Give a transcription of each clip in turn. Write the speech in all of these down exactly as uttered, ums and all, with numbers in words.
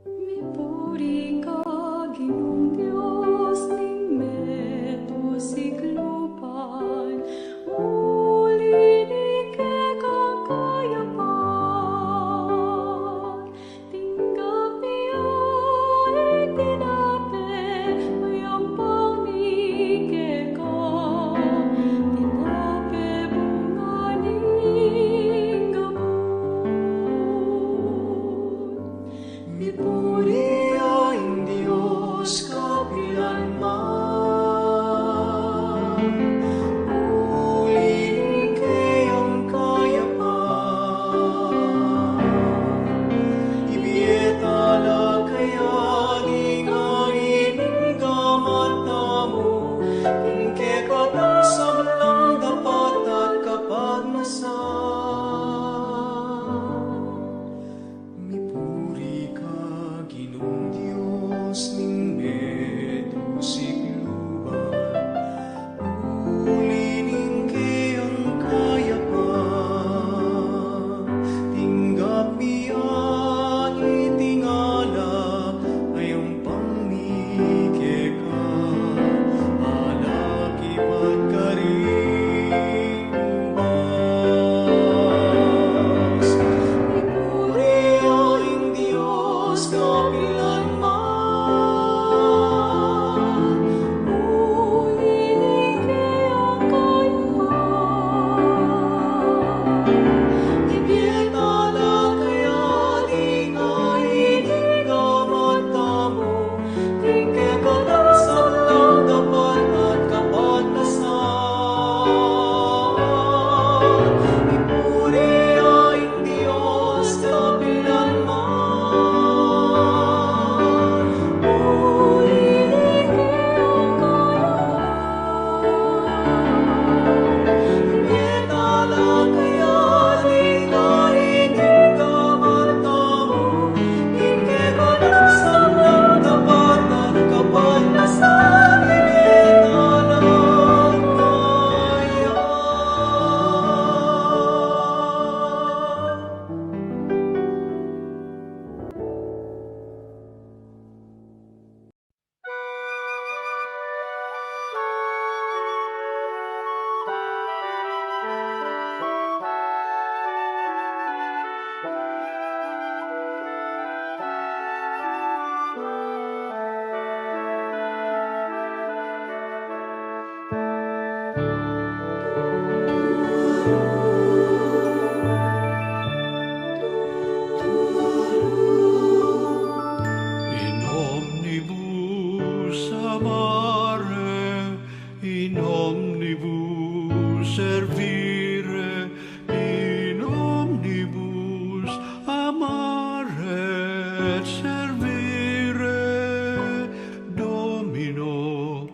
Mipuri ka, Ginung Dios ning meto sikluban, uli ning kekang kayapan. Tinggap mi ya ing tinape, a yampang mi keka, tinape bunga ning gabun. Mipuri ya ing Dios kapilan man, uli ning keyang kayapan. Ibie tala kaya ding ari ning gamat tamu, ing kekatang sablang dapat at kapagnasan. Mipuri ka, Ginung Dios ning meto sikluban, uli ning keyang kayapan. Tinggap mi ya iting alak, a yampang mi keka, alak ibat karing ubas. Mipuri ya ing Dios kapilan man, uli ning keyang kayapan. Ibie tala kaya ding ari ning gamat tamu, ing kekatang sablang dapat at kapagnasan. Mipuri ya ing Dios kapilan man, uli ning keyang kayapan. Ibie tala kaya ding ari ning gamat tamu, In omnibus amare, in omnibus servire, in omnibus amare et servire, Domino,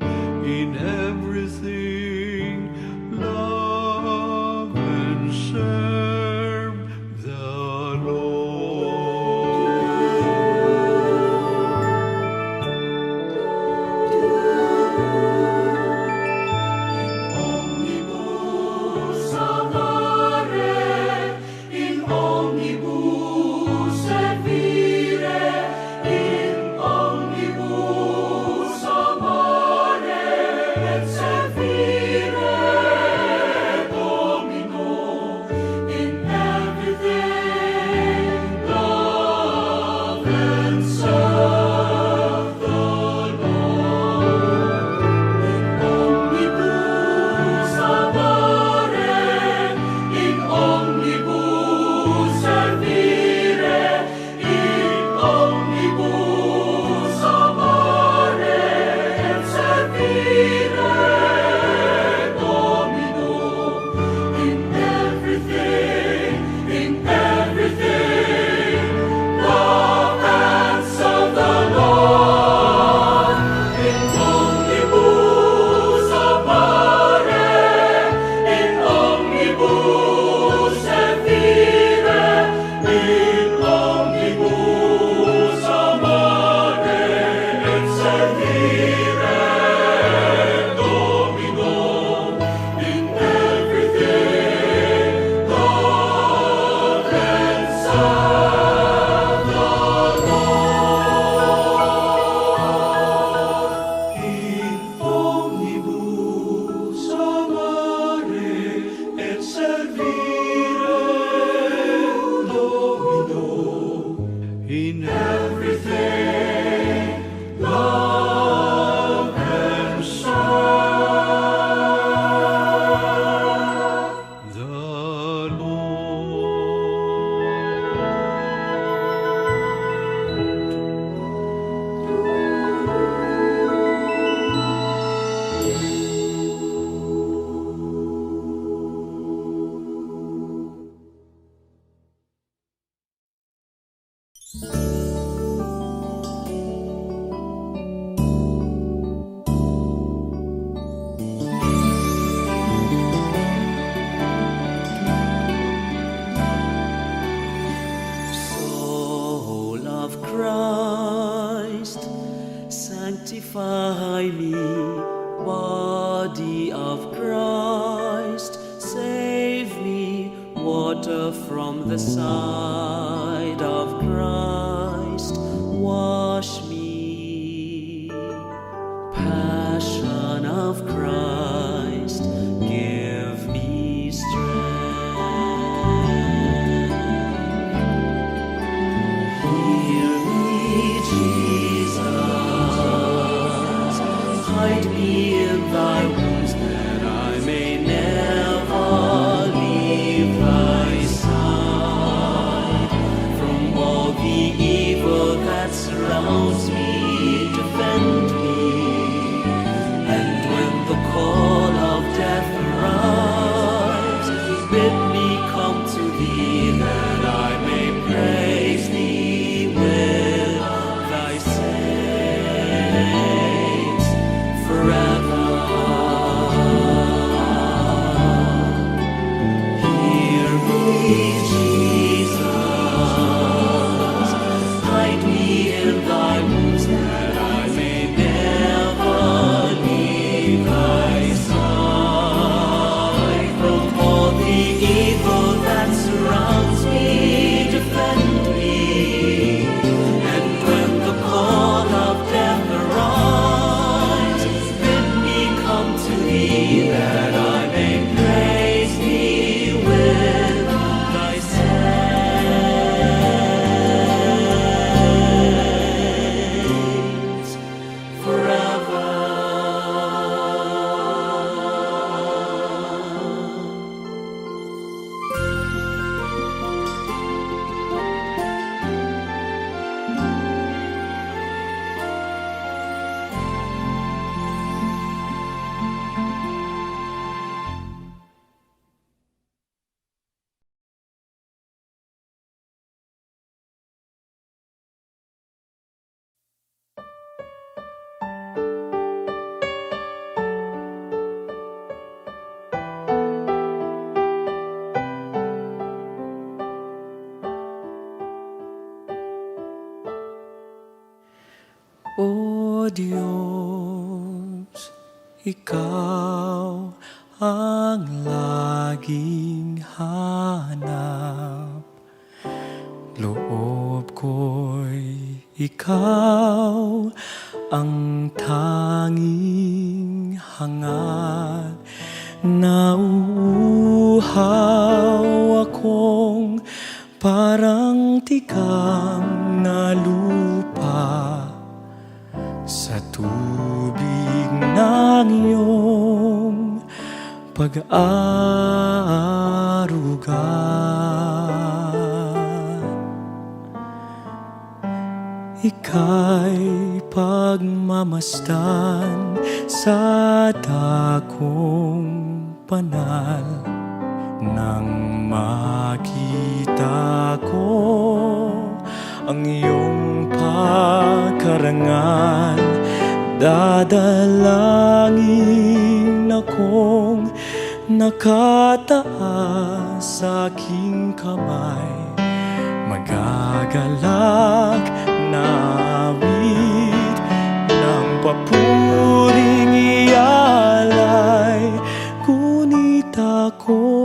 in everything love and serve the Lord. Me, body of Christ, save me. Water from the side of Christ, wash me. Passion of Christ, give me strength. Heal me, Jesus. Hide me in thy wounds, that I may never leave thy side. From all the evil that surrounds me, defend me. And when the call of death arrives, bid me come to thee, that I may praise thee with thy saints forever. Hear me, Jesus. Hide me in thy wounds, that I may never leave thy side. From all the evil that surrounds me, defend me. And when the call of death arrives, bid me come to thee, that I may praise thee with thy saints forever. O Dios, ikaw ang laging hanap loob ko'y ikaw ang tanging hangat. Nauuhaw akong parang tikang na lupa sa tubig ng iyong pag-aaruga. Ika'y pagmamasdan sa dakong panal. Nang makita ko ang iyong pagkarangal, dadalangin akong nakataas sa aking kamay. Magagalak na awit ng papuring ialay, ngunit ako'y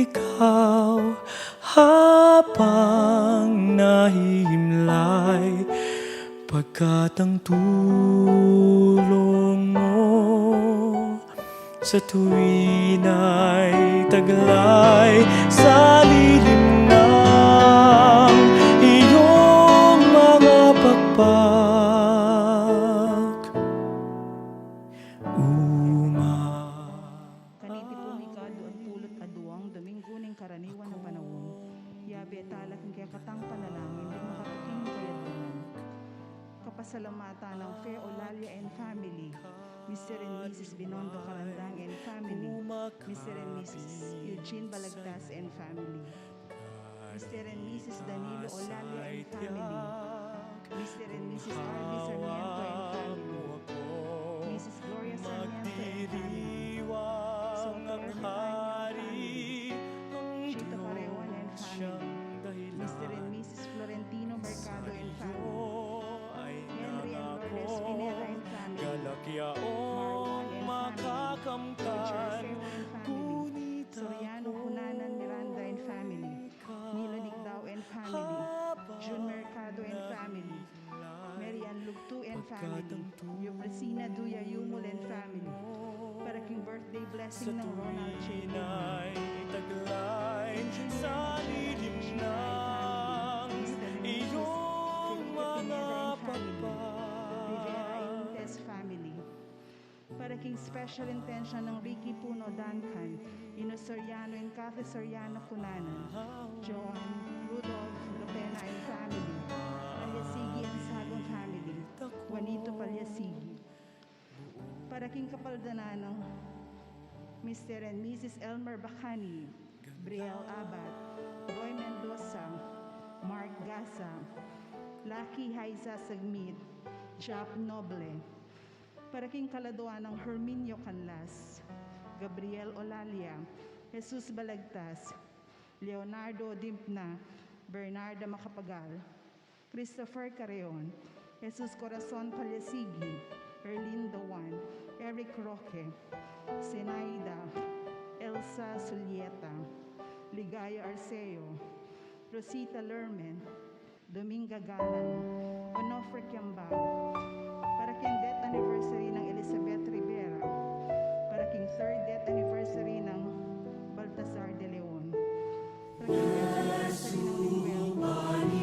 ikaw habang nahihimlay, pagkat ang tulong mo sa tuwin ay taglay sa lilim ng iyong mga pakpak. Uma. Kaniti pung ikaduang pulu't aduang Dominggu ning karaniwan a panaun, yabe tala king kekatang panalangin ding makatuking kayadwanan. Kapasalamatan nang Fe Olalia and family, Mister and Missus Binondo Carandang and family, Mister and Missus Eugene Balagtas and family, Mister and Missus Danilo Olalia and family, Mister and Missus Arby Sarmiento and family, Missus Gloria Sarmiento and family, Soto Ermita and family, Chito Parewan and family, Mister and Missus Florentino Mercado and family, Henry and Lourdes Pineda family, Eufrasina Duya Yumul and family, para king birthday blessing ng Ronald J. Taglay sa lilim ng iyong mga papa. Rivera Intes family, para king special intention ng Ricky Puno Duncan, Ino Soriano and Cathy Soriano Cunanan, Joan, Rudolph, Lupena and family, Palyasigi and Sagon family, Juanito Palyasigi. Para king kapaldanan ng Mister and Missus Elmer Bacani, Brielle Abad, Roy Mendoza, Mark Gasa, Lucky Haisa Sagmit, Jap Noble. Para king kaladuan ng Herminio Canlas, Gabriel Olalia, Jesus Balagtas, Leonardo Dimpna, Bernarda Macapagal, Christopher Carreon, Jesus Corazon Palyasigi, Erlindo Juan, Eric Roque, Zenaida, Elsa Sulieta, Ligaya Arceo, Rosita Lermen, Dominga Galan, Onofre Kiambao, para king death anniversary ng Elizabeth Rivera, para king third death anniversary ng Baltasar de Leon, para king death anniversary ng Manuel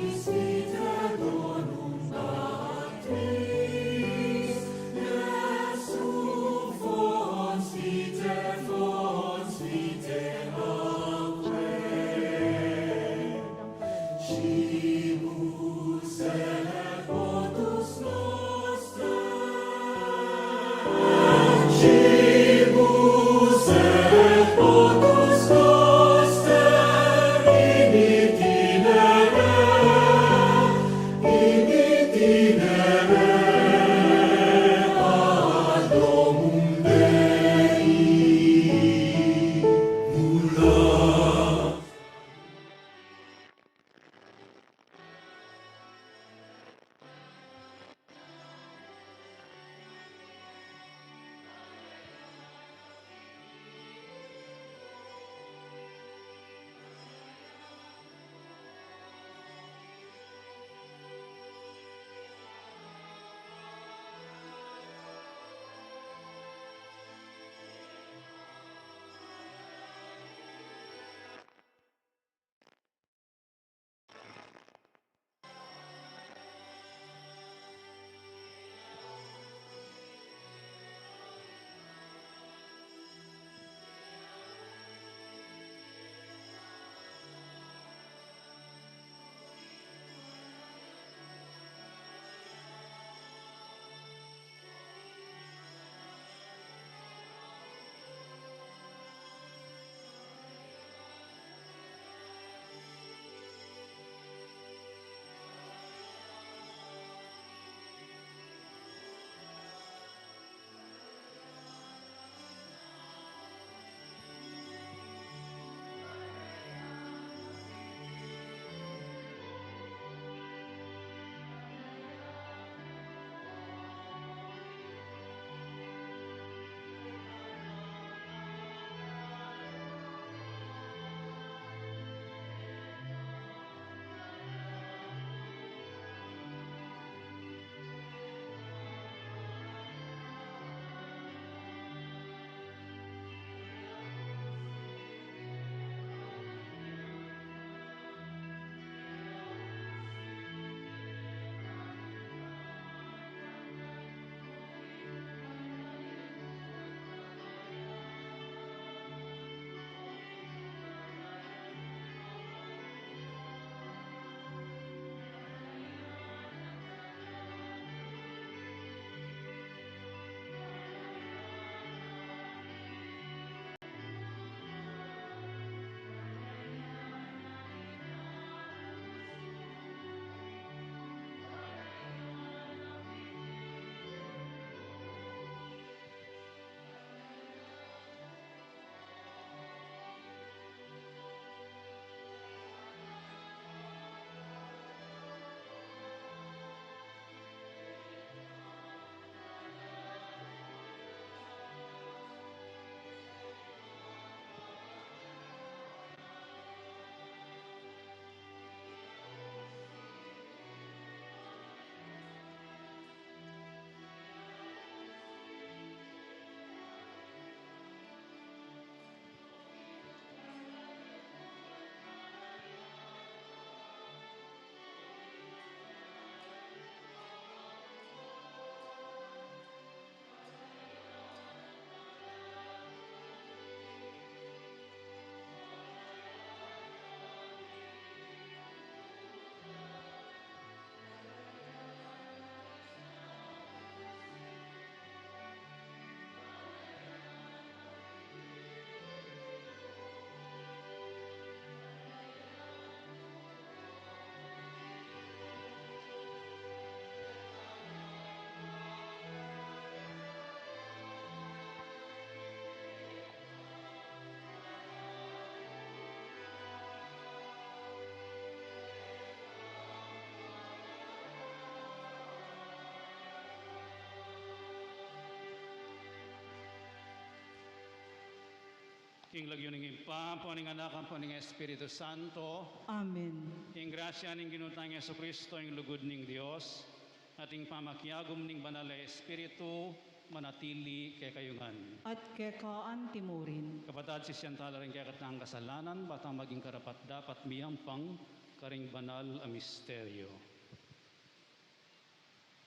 King lagyu ning Ibpa, ampo ning Anak, ampo ning Espiritu Santo. Amen. Ing grasya ning Ginu tang Jesucristo, ing lugud ning Dios, at ing pamakiagum ning Banal a Espiritu, manatili kekayu ngan. At keka antimurin. Kapatad, sisian tala ring kekatang kasalanan, bang maging karapat-dapat miyampang karing banal a misteryo.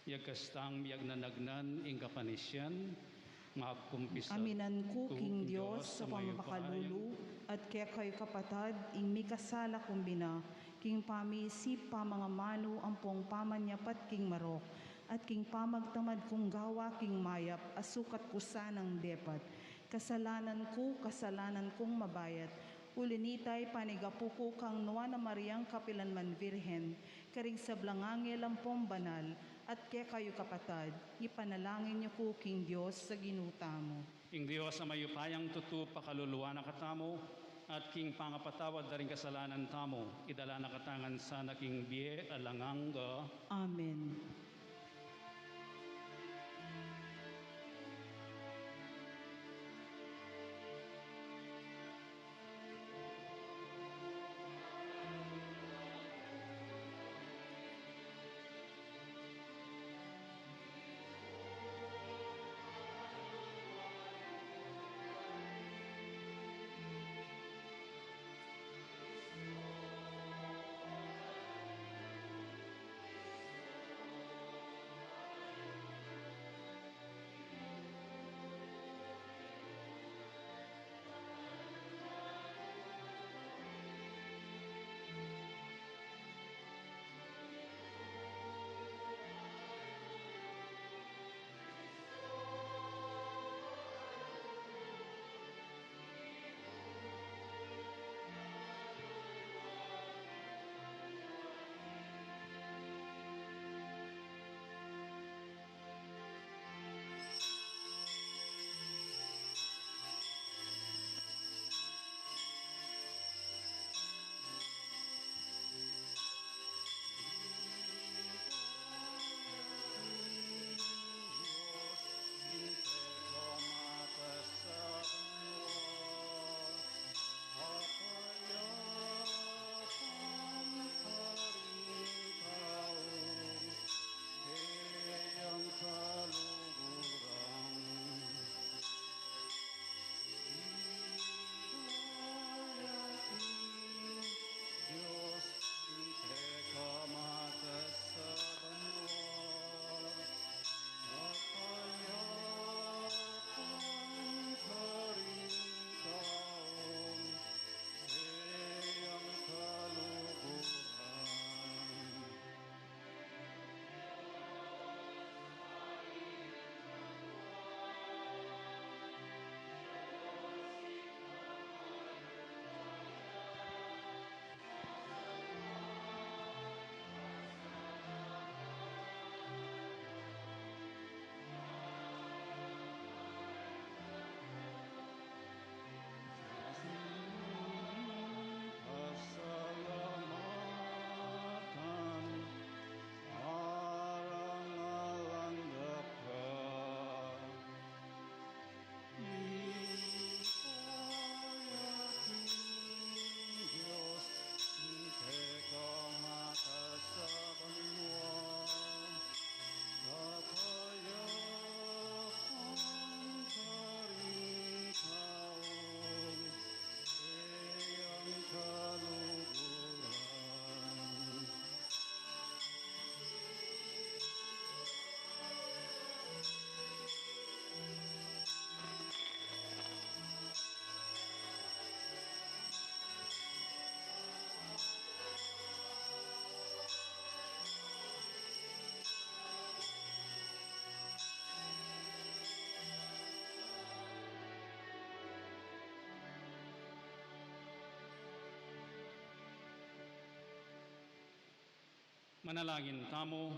Yagkastang miyagnanagnan ing kapanisian, magkumpisal. Aminan ku king Dios a pamakalulu, at kekayu kapatad, ing mikasala kung bina, king pamisip, pamangamanu, ampong pamanyapat king marok, at king pamagtamad kung gawa king mayap, a sukat ku sanang depat. Kasalanan ku, kasalanan kung mabayat, uli nita ipanigapu ku kang Nuan a Mariang kapilanman Virgen, karing sablang angel ampong banal, at kekayu kapatad, ipanalangin yu ku king Dios a Ginu tamu. Ing Dios a mayupayang tutu pakaluluan na katamu, at king pangapatawad da ring kasalanan tamu, idala na katamu ngan sana king bie alang angga. Amen. Dios, ika mata sa banua, kapayapan karing tau, e yang kaluguran. Pasalamatan, alang-alang da ka. Ika yang Dios, ika mata sa banua, kapayapan karing tau, e yang kaluguran. Manalangin tamu.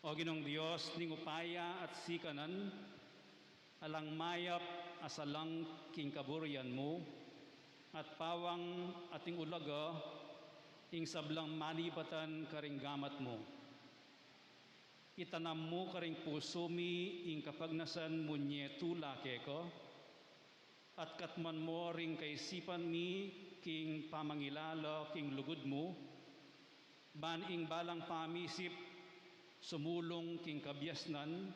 O Ginung Dios ning upaya at sikanan, alang mayap a salang king kaburian mu, at pawang ating ulaga ing sablang malibatan karing gamat mu. Itanam mu karing pusu mi ing kapagnasan munye tula keka, At katmuan mo ring kaisipan mi king pamangilala king lugud mu, ban ing balang pamisip sumulung king kabiasnan,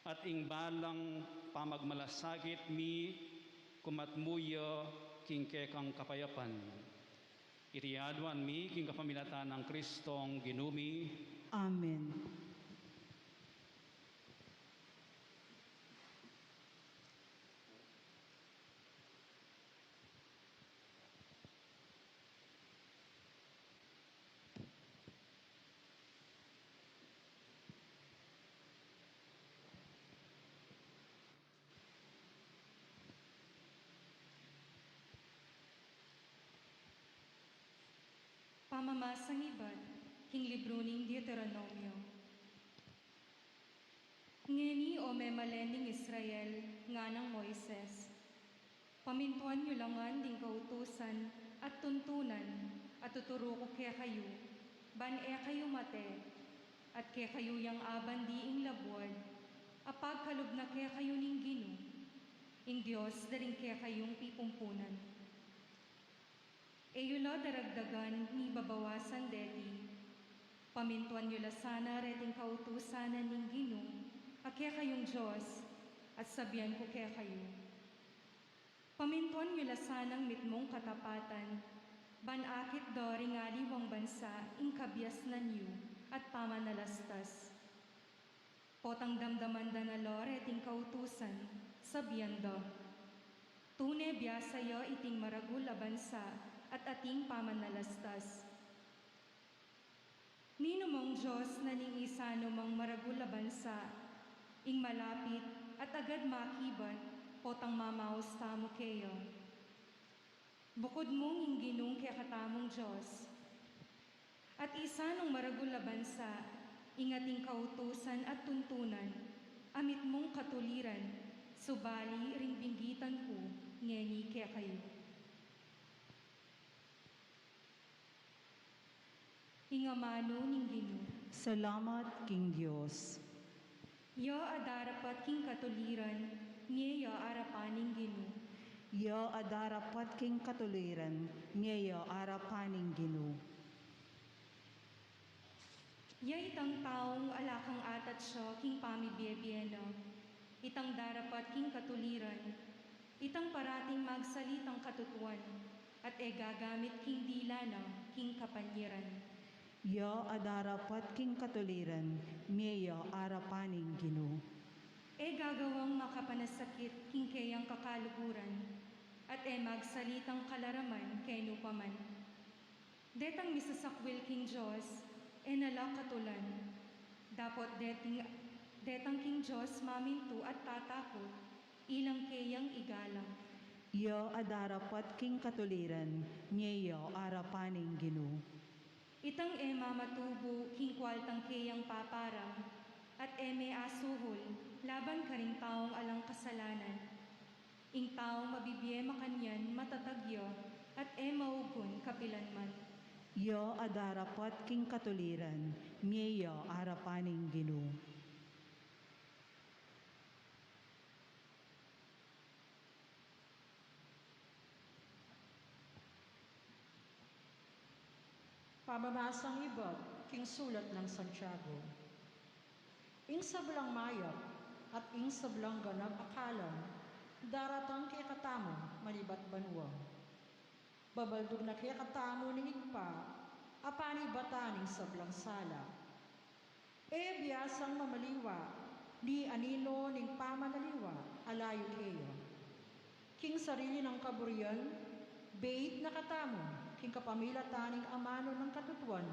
at ing balang pamagmalasakit mi kumatmu ya king kekang kapayapan. Iti aduan mi king kapamilatan nang Kristong Ginu mi. Amen. Pamamasang ibat king libru ning Deuteronomio. Ngeni, o memalen ning Israel, nganang Moises, pamintuan yu la ngan ding kautusan at tuntunan a tuturu ku kekayu, ban e kayu mate, at kekayu yang abandi ing labuad a pagkalub na kekayu ning Ginu, ing Dios da ring kekayung pipumpunan. E yu la daragdagan ni babawasan deti. Pamintuan yu la sana reting kautusan na ning Ginu a kekayung Dios, at sabian ku kekayu. Pamintuan yu la sanang mitmung katapatan, ban akit da ring aliwang bansa ing kabiasnan yu at pamanalastas. Potang damdaman da na la reting kautusan, sabian da, tune biasa ya iting maragul a bansa at ating pamanalastas. Ninumang dios na ning isa numang maragul a bansa, ing malapit at agad makibat, potang mamaus tamu keya. Bukud mung ing Ginung kekatamung Dios. At isa nung maragul a bansa, ing ating kautusan at tuntunan, a mitmung katuliran, subali ring binggitan ku ngeni kekayu. Ing amanu ning Ginu. Salamat king Dios. Ya a darapat king katuliran, ngeya arapan ning Ginu. Ya a darapat king katuliran, ngeya arapan ning Ginu. Ya itang taung ala kang atat siya king pamibie-bie na, itang darapat king katuliran, itang parating magsalitang katutuan, at e gagamit king dila na king kapanyaran. Ya a darapat king katuliran, ngeya arapan ning Ginu. E gagawang makapanasakit king keyang kakaluguran, at e magsalitang kalaraman kenu pa man. Detang misasakwil king Dios, e na la katulan. Dapot deting, detang king Dios mamintu at tatakut, ilang keyang igalang. Ya a darapat king katuliran, ngeya arapan ning Ginu. Itang e mamatubu king kualtang keyang paparang, at e me asuhul laban karing taung alang kasalanan. Ing taung mabibie makanyan matatag ya, at e maugun kapilan man. Ya a darapat king katuliran, ngeya arapan ning Ginu. Pamamasang ibat king sulat nang Santiago. Ing sablang mayap at ing sablang ganap a kalam, daratang kekatamu manibat banua. Babaldug na kekatamu ning Ibpa a panibatan ning sablang sala. E biasang mamaliwa ni anino ning pamanaliwa a layu keya. King sarili nang kaburian, beit na katamu king kapamilatan ning amanu nang katutuan,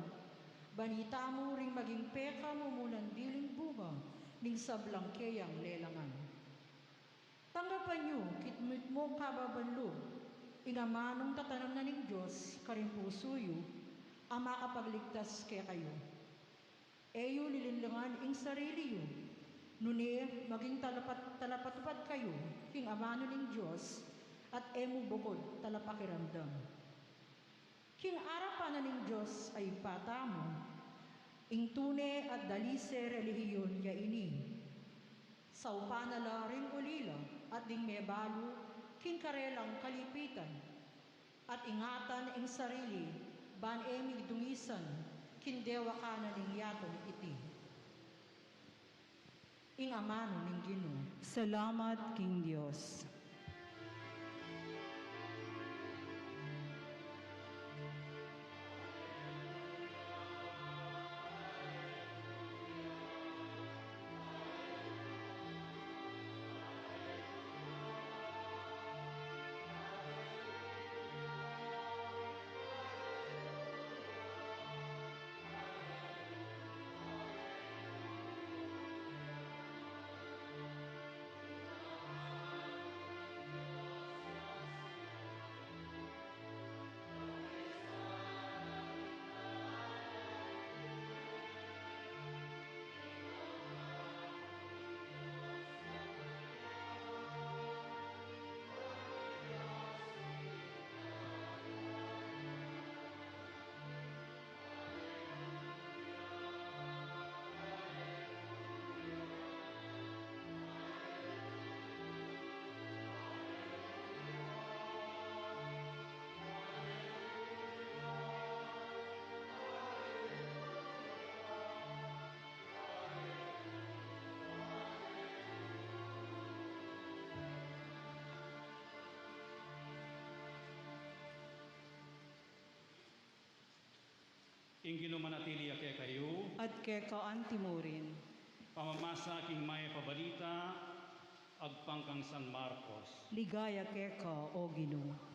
ban itamu ring maging pekamumunan diling bunga ning sablang keyang lelangan. Tanggapan yu king mitmung kababan lub ing amanung tatanam na ning Dios karing pusu yu, a makapagligtas kekayu. E yu lilinlangan ing sarili yu, nune maging talapat-, talapatupad kayu king amanu ning Dios, at e mu bukud talapakiramdam. King arapan na ning Dios a Ibpa tamu, ing tune at dalise relihiyon ya ini. Saupan na la ring ulila at ding mebalu king karelang kalipitan, at ingatan ing sarili, ban e migdungisan king dewakan na ning yatu iti. Ing amanu ning Ginu. Salamat king Dios. Ing Ginu manatili ya kekayu. At keka antimurin. Pamamasa king Mayap a Balita agpang kang San Marcos. Ligaya keka, O Ginu.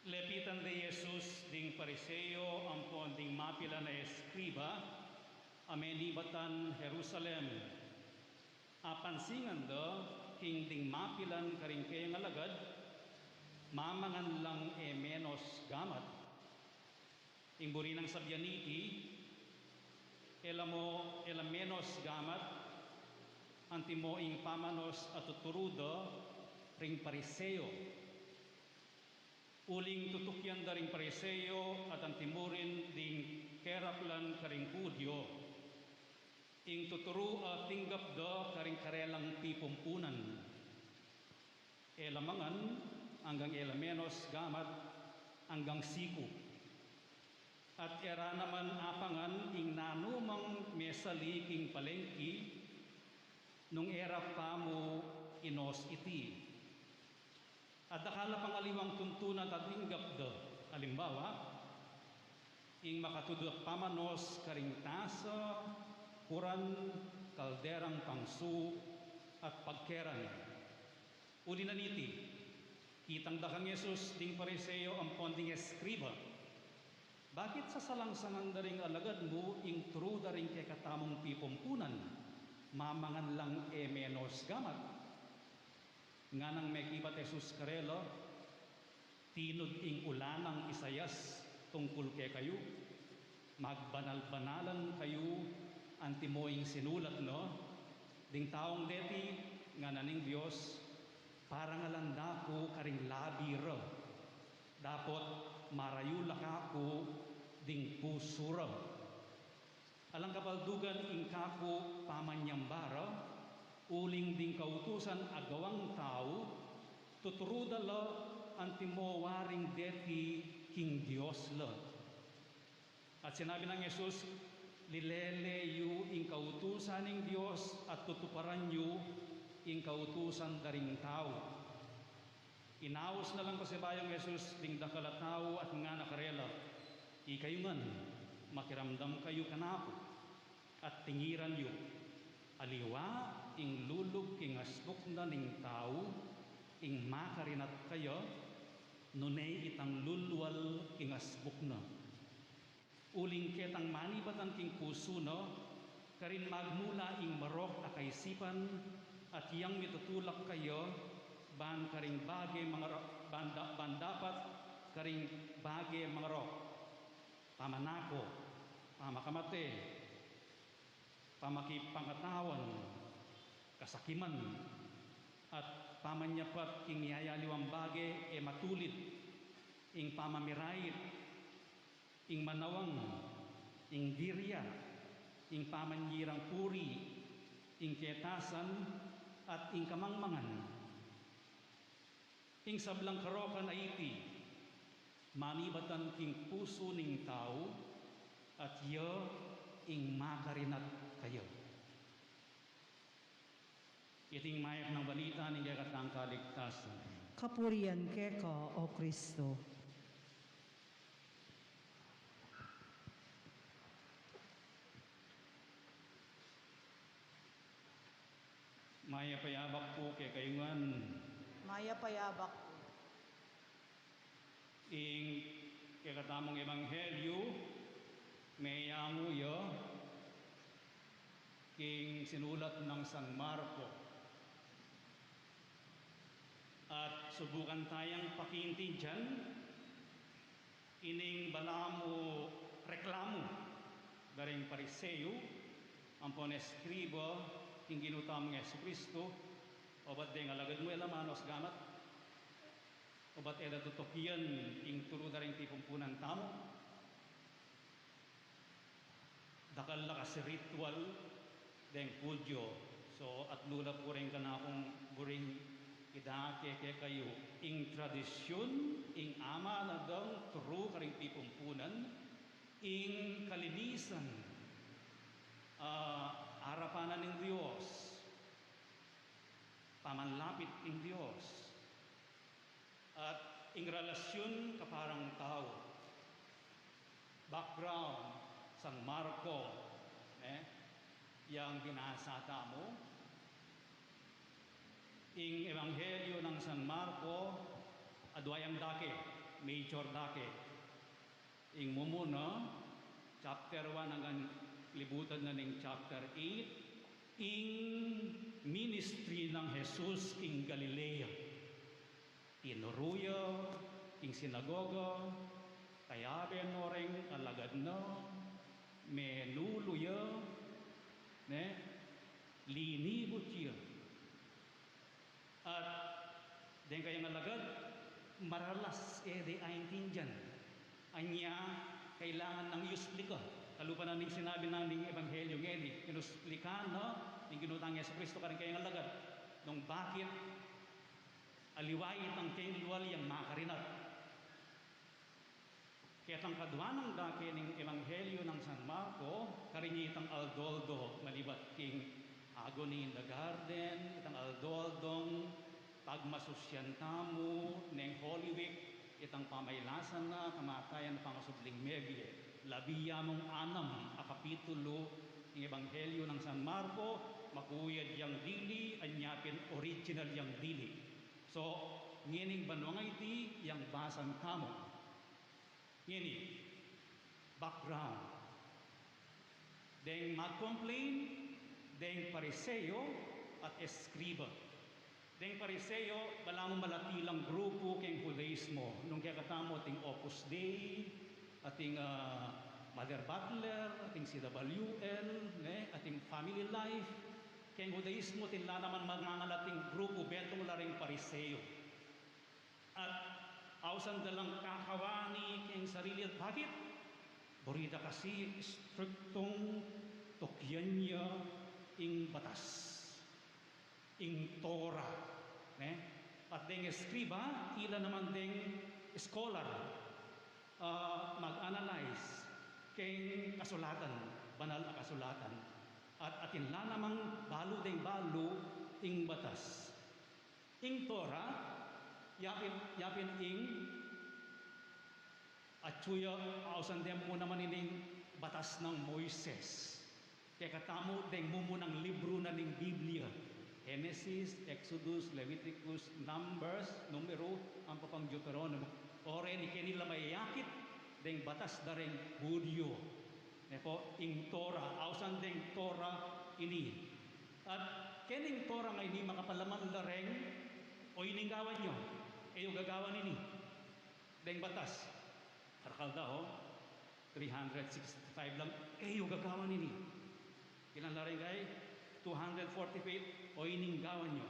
Lepitan de Jesus ding Pariseo ampon ding mapilan a eskriba a menibatan Jerusalem. Apansingan da king ding mapilan karing kayang alagad, mamangan lang e menos gamat. Ing buri nang sabian niti, e la mo, e la menos gamat, antimo ing pamanos a tuturu da ring Pariseo. Uling tutukyan da ring Pariseo at antimurin ding keraklan karing Judio. Ing tuturu a tinggap da karing karelang pipumpunan. E la mangan anggang e la menos gamat anggang siku. At e ra naman apangan ing nanumang mesali king palengki nung e ra pa mu inos iti. At dakal a pang aliwang tuntunan a tinggap da, alimbawa, ing makatud a pamanos karing tasa, kuran, kalderang pangsu, at pagkeran. Uli na niti, kitang da kang Jesus ding Pariseo ampon ding eskriba, "Bakit sasalangsangan da ring alagad mu ing turu da ring kekatamung pipumpunan? Mamangan lang e menos gamat." Nganang mekibat Jesus karela, "Tinud ing ula nang Isaias tungkul kekayu, magbanal-banalan kayu antimo ing sinulat na, 'Ding taung deti,' ngana ning Dios, 'parangalan da ku karing labi ra, dapot marayu la kaku ding pusu ra.' Alang kabaldugan ing kaku pamanyamba ra, uling ding kautusan a gawang tau, tuturu da la antimo waring deti king Dios la." At sinabi nang Jesus, "Lilele yu ing kautusan ning Dios at tutuparan yu ing kautusan da ring tau." Inaus na lang pasibayu nang Jesus ding dakal a tau at ngana karela, "Ikayu ngan, makiramdam kayu kanaku, at tingiran yu. Aliwa ing lulub king asbuk na ning tau ing makarinat kaya, nune itang lulwal king asbuk na. Uling ketang manibatan king pusu na, karin magmula ing marok a kaisipan, at yang mitutulak kaya ban karing bage mangaro-, ban da-, ban dapat karing bage mangarok: pamanako, pamakamate, pamakipangatawan, kasakiman, at pamanyapat king miyayaliwang bage, e matulid ing pamamirait, ing manawang, ing dirya, ing pamanyirang puri, ing ketasan, at ing kamangmangan. Ing sablang karokan a iti, manibatan king pusu ning tau, at ya ing makarinat kaya. Iting mayap a balita ning kekatang kaligtasan. Kapurian keka, O Kristo. Mayap a yabak pu kekayu ngan. Mayap a yabak pu. Ing kekatamung ebanghelyu, meyangu ya king sinulat nang San Marko. At subukan tayang pakiintindian ining balamu reklamu da ring Pariseo ampon eskriba king Ginu tamung Jesucristo, obat deng alagad mu e la manos gamat, obat e da tutukian ing turu da ring pipumpunan tamu. Dakal la kasi ritual deng Hudyo. So, atlu la pu ring kanakung buring idake kekayu, ing tradisyun, ing amanadang turu karing pipumpunan, ing kalinisan, ah, arapan na ning Dios, pamanlapit king Dios, at ing relasyun kaparang tau. Background, San Marko, eh, yang binasa tamu. Ing Ebanghelyo nang San Marko, adwa yang dake, major dake. Ing mumuna, chapter one anggang libutan na ning chapter eight, ing ministry nang Jesus king Galilea. Tinuru ya king sinagoga, kayabe no reng alagad na, menulu ya, ne, linibut ya. At deng kayang alagad, maralas e de aintindian. Anya, kailangan nang iusplika. Kalupa na ning sinabi na ning Ebanghelyo ngeni, inusplika na ning Ginu tang Jesucristo karing kayang alagad nung bakit aliwa itang keng lual yang makarinat. Ketang kadwa nang dake ning Ebanghelyo nang San Marko, karin itang aldo-aldo malibat king agony in the garden, itang aldo-aldong pagmasusyan tamu neng Holy Week, itang pamailasan na, kamatayan, pangasubling mebie. Labi ya mung anam a kapitulo ning Ebanghelyo nang San Marko, makuyad yang dili, anya pin original yang dili. So, ngening banua nga iti yang basan tamu. Ngeni, background. Deng mag-complain, deng Pariseo at eskriba. Deng Pariseo, balamu malati lang grupu keng Judaismo. Nung kekatamu ating Opus Dei, ating, ah, Mother Butler, ating C W L, ne, ating Family Life. Keng Judaismo, atin la naman mangangalating grupu, betung la ring Pariseo. At ausan da lang kakawani keng sarili. Bakit? Buri da kasi istriktung tukian ya ing batas, ing Torah, ne? At deng eskriba, ila naman deng scholar, ah, mag-analyze keng kasulatan, banal a kasulatan. At atin la namang balu deng balu ing batas. Ing Torah, yapin, yapin ing, atyu ya, ausan de mu naman ining batas nang Moises. Kekatamu deng mumunang libru na ning Biblia. Genesis, Exodus, Leviticus, Numbers, Numero, ampo pang Deuteronomy. O reni keni la mayayakit deng batas da ring Hudyo. Ne pu, ing Torah, ausan deng Torah ini. At kening Torah ngeni makapalaman la reng, o ining gawan yu, e yu gagawan ini. Deng batas. Karakal da, o. Three hundred sixty-five lang, e yu gagawan ini. Ilan la reng kai? two hundred forty-eight, o ining gawan yu.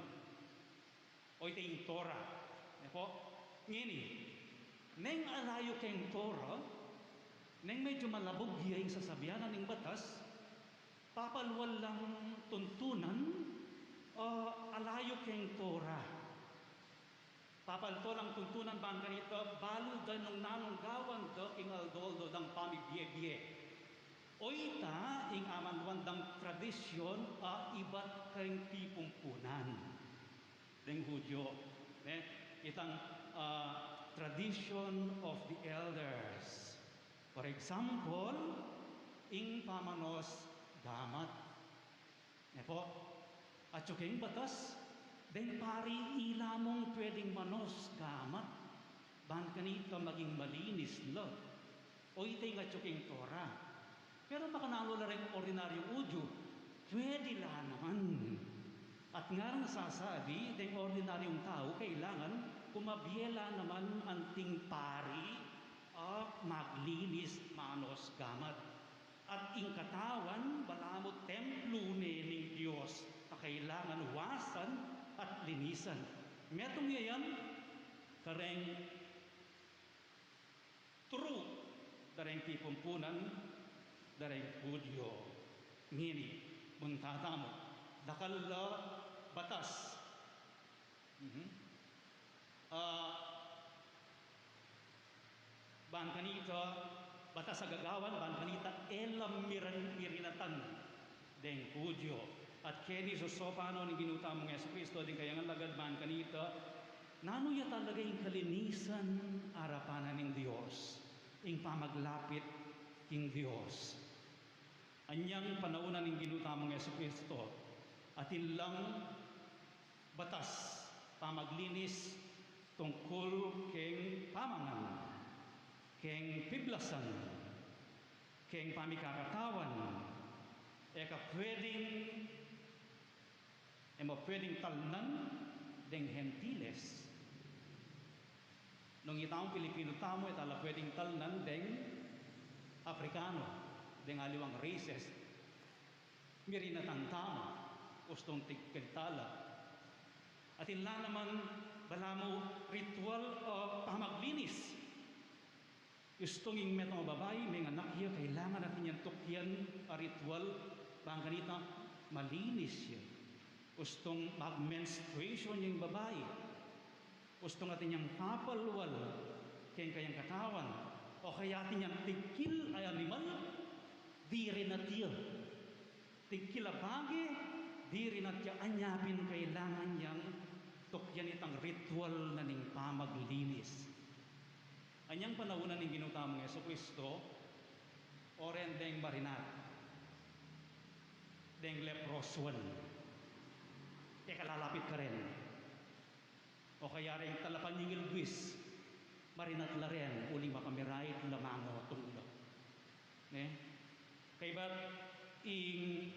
O ita ing Torah. Ne pu? Ngeni, neng ala yu keng Torah, neng medyu malabug ya ing sasabian na ning batas, papalual lang tuntunan, o ala yu keng Torah. Papalto lang tuntunan ban kanita, balu da nung nanung gawan da king aldo-aldo dang pamibie-bie. O ita ing amanuan dang tradisyon a ibat keng pipumpunan deng Hudyo, ne? Itang, ah, tradition of the elders. For example, ing pamanos gamat. Ne pu? Atyu keng batas, deng pari ila mung pwedeng manos gamat ban kanita maging malinis la. O ita ing atyu keng Torah. Pero makananu la reng ordinaryung Hudyo? Pwede la naman. At ngarang sasabi, deng ordinaryung tau, kailangan kumabie la naman anting pari a maglinis, manos gamat. At ing katawan, balamu templo ne ning Dios, a kailangan wasan at linisan. Metung ya yan kareng turu da reng pipumpunan da reng Hudyo. Ngeni, munta tamu, dakal la batas. Mhm. Ah, ban kanita, batas a gagawan, ban kanita, e la miran-, mirinatan deng Hudyo. At keni susopan no ning Ginu tamung Jesucristo ding kayang alagad ban kanita, nanu ya talaga ing kalinisan arapan na ning Dios, ing pamaglapit king Dios. Anyang panaun na ning Ginu tamung Jesucristo, atin lang batas pamaglinis tungkul keng pamangan, keng piblasan, keng pamikakatawan, e ka pwedeng, e mo pwedeng talnan deng Gentiles. Nung itamu Pilipino tamu, e ta la pwedeng talnan deng Afrikano, deng aliwang races. Mirinatan tamu, ustung tigkil ta la. Atin la naman balamu ritual o pamaglinis. Ustung ing metung a babai, menganak ya, kailangan atin yang tukyan a ritual, ban kanita malinis ya. Ustung mag-menstruation yang babai, ustung atin yang papalwal keng kayang katawan, o kaya atin yang tigkil a animal, dirinat ya. Tigkil a bage, dirinat ya. Anya pin kailangan yang tukyan itang ritual na ning pamaglinis. Anyang panaun na ning Ginu tamung Jesucristo, o ren deng marinat, deng leprosuan, e ka lalapit karen. O kaya ring talapanyingil buis, marinat la ren, uling makamirayit la, mangotung la. Ne? Kaybat ing,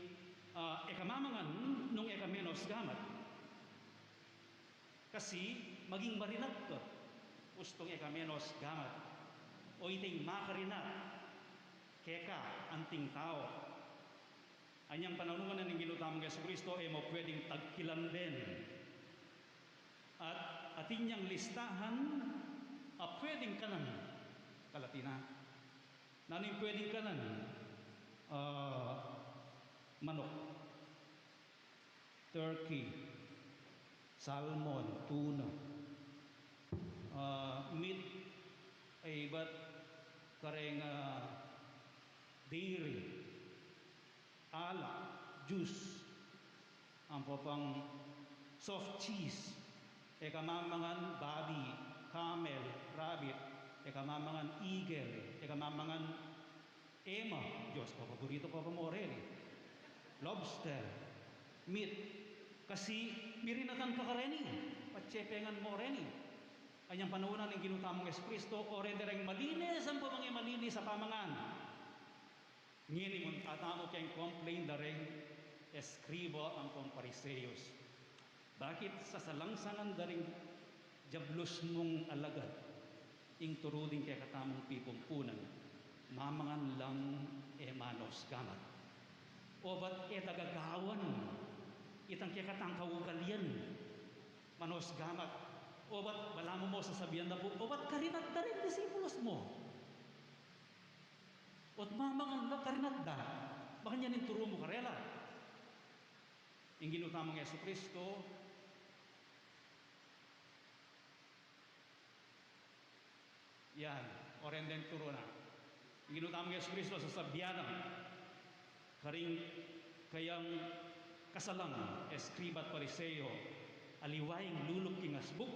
ah, e ka mamangan nung e ka menos gamat. Kasi maging marinat ka, ustung e ka menos gamat. O ita ing makarinat keka anting tau. Anyang panaun na ning Ginu tamung Jesucristo, e mo pwedeng tagkilan den. At atin yang listahan a pwedeng kanan, kalatina. Nanu ing pwedeng kanan? Ah, manok, turkey, salmon, tuna, ah, meat, e ibat kareng, ah, dairy, alak, juice, ampo pang soft cheese. E ka mamangan babi, camel, rabbit. E ka mamangan eagle. E ka mamangan ema. Diyos ko, paborito ko pa mo reni. Lobster, meat. Kasi mirinatan ka kareni, patse pengan mo reni. Anyang panaun na ning Ginu tamung Jesucristo, o ren dereng malinis ampo mangimalinis a pamangan. Ngeni munta tamu keng complain da reng eskriba ampong Fariseos. Bakit sasalangsangan da ring diablos mung alagad ing turu ding kekatamung pipumpunan? Mamangan lang e manos gamat. O bat e ta gagawan Itang kekatang kaugalian, manos gamat. Obat balamu mu sasabian da pu, obat karinat da ring disipulos mu. Ot mamangan la karinat da. Makanyan ing turu mu karela. Ing Ginu tamung Jesu Kristo, yan, o reng deng turu na. Ing Ginu tamung Jesu Kristo, sasabian na karing kayang kasalang, eskriba at Pariseo, aliwa ing lulub king asbuk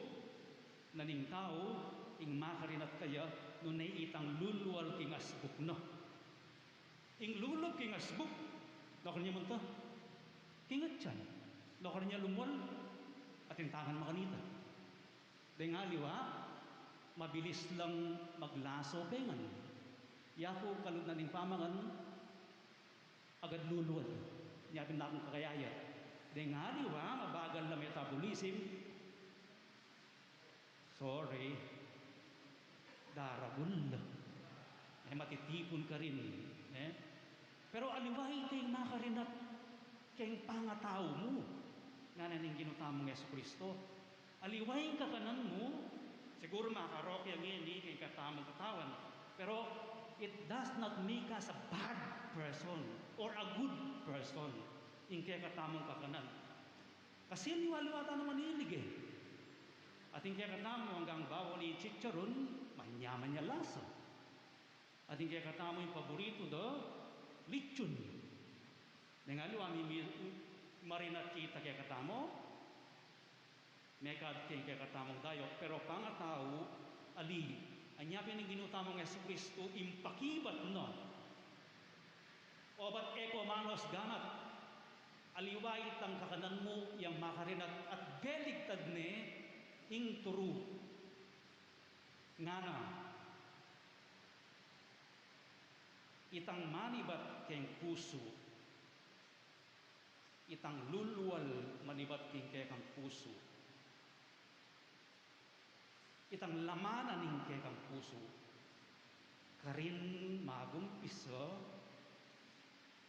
na ning tau, ing makarinat kaya, nune itang lulual king asbuk na. Ing lulub king asbuk, nuan ya munta king atyan, nuan ya lumual, atin tangan makanita. Deng aliwa, mabilis lang maglaso pengan. Yaku kalub na ning pamangan, agad lulual. Nya pin nakung kakayaya. Deng aliwa, mabagal lang metabolism. Sorry. Daragul. E, matitipun karin. E? Pero aliwa ita ing makarinat keng pangatau mu, ngana ning Ginu tamung Jesu Kristo. Aliwa ing kakanan mu, siguru makarok ya ngeni keng katamung katawan, pero it does not make us a bad person or a good person, ing kekatamung kakanan. Kasi aliwa-aliwa ta naman ilig e. Atin kekatamu anggang bawang, chicharon, manyaman ya lasa. Atin kekatamu ing paboritu da, lechon. Deng aliwa mi, mi, marinat kita kekatamu, mekad keng kekatamung dayok, pero pangatau, ali. Anya pin ing Ginu tamung Jesu Kristo, impakibat na. Obat e ko manos gamat, aliwa itang kakanan mu yang makarinat at beligtad ne ing turu. Ngana, itang manibat keng pusu, itang lulual manibat keng kekang pusu. Itang laman na ning kekang pusu, karin magumpisa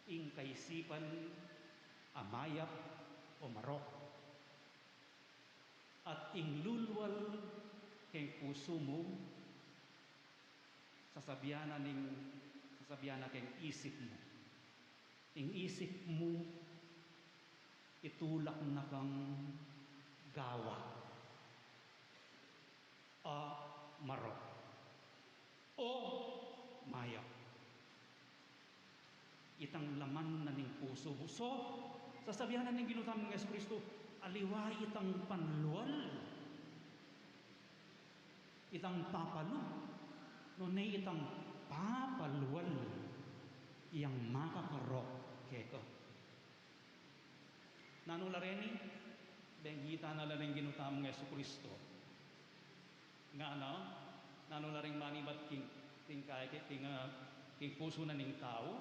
ing kaisipan a mayap o marok. At ing lulual keng pusu mu, sasabian na ning, sasabian na keng isip mu. Ing isip mu, itulak na kang gawa a marok o mayap. Itang laman na ning pusu mu. So, sasabian na ning Ginu tamung Jesu Kristo, aliwa itang panlual, itang papalub, nune itang papalwal yang makakarok keka. Nanu la reni? Benggitan na la ring Ginu tamung Jesu Kristo. Ngana, nanu la ring manibat king, king kaya, king, ah, king pusu na ning tau,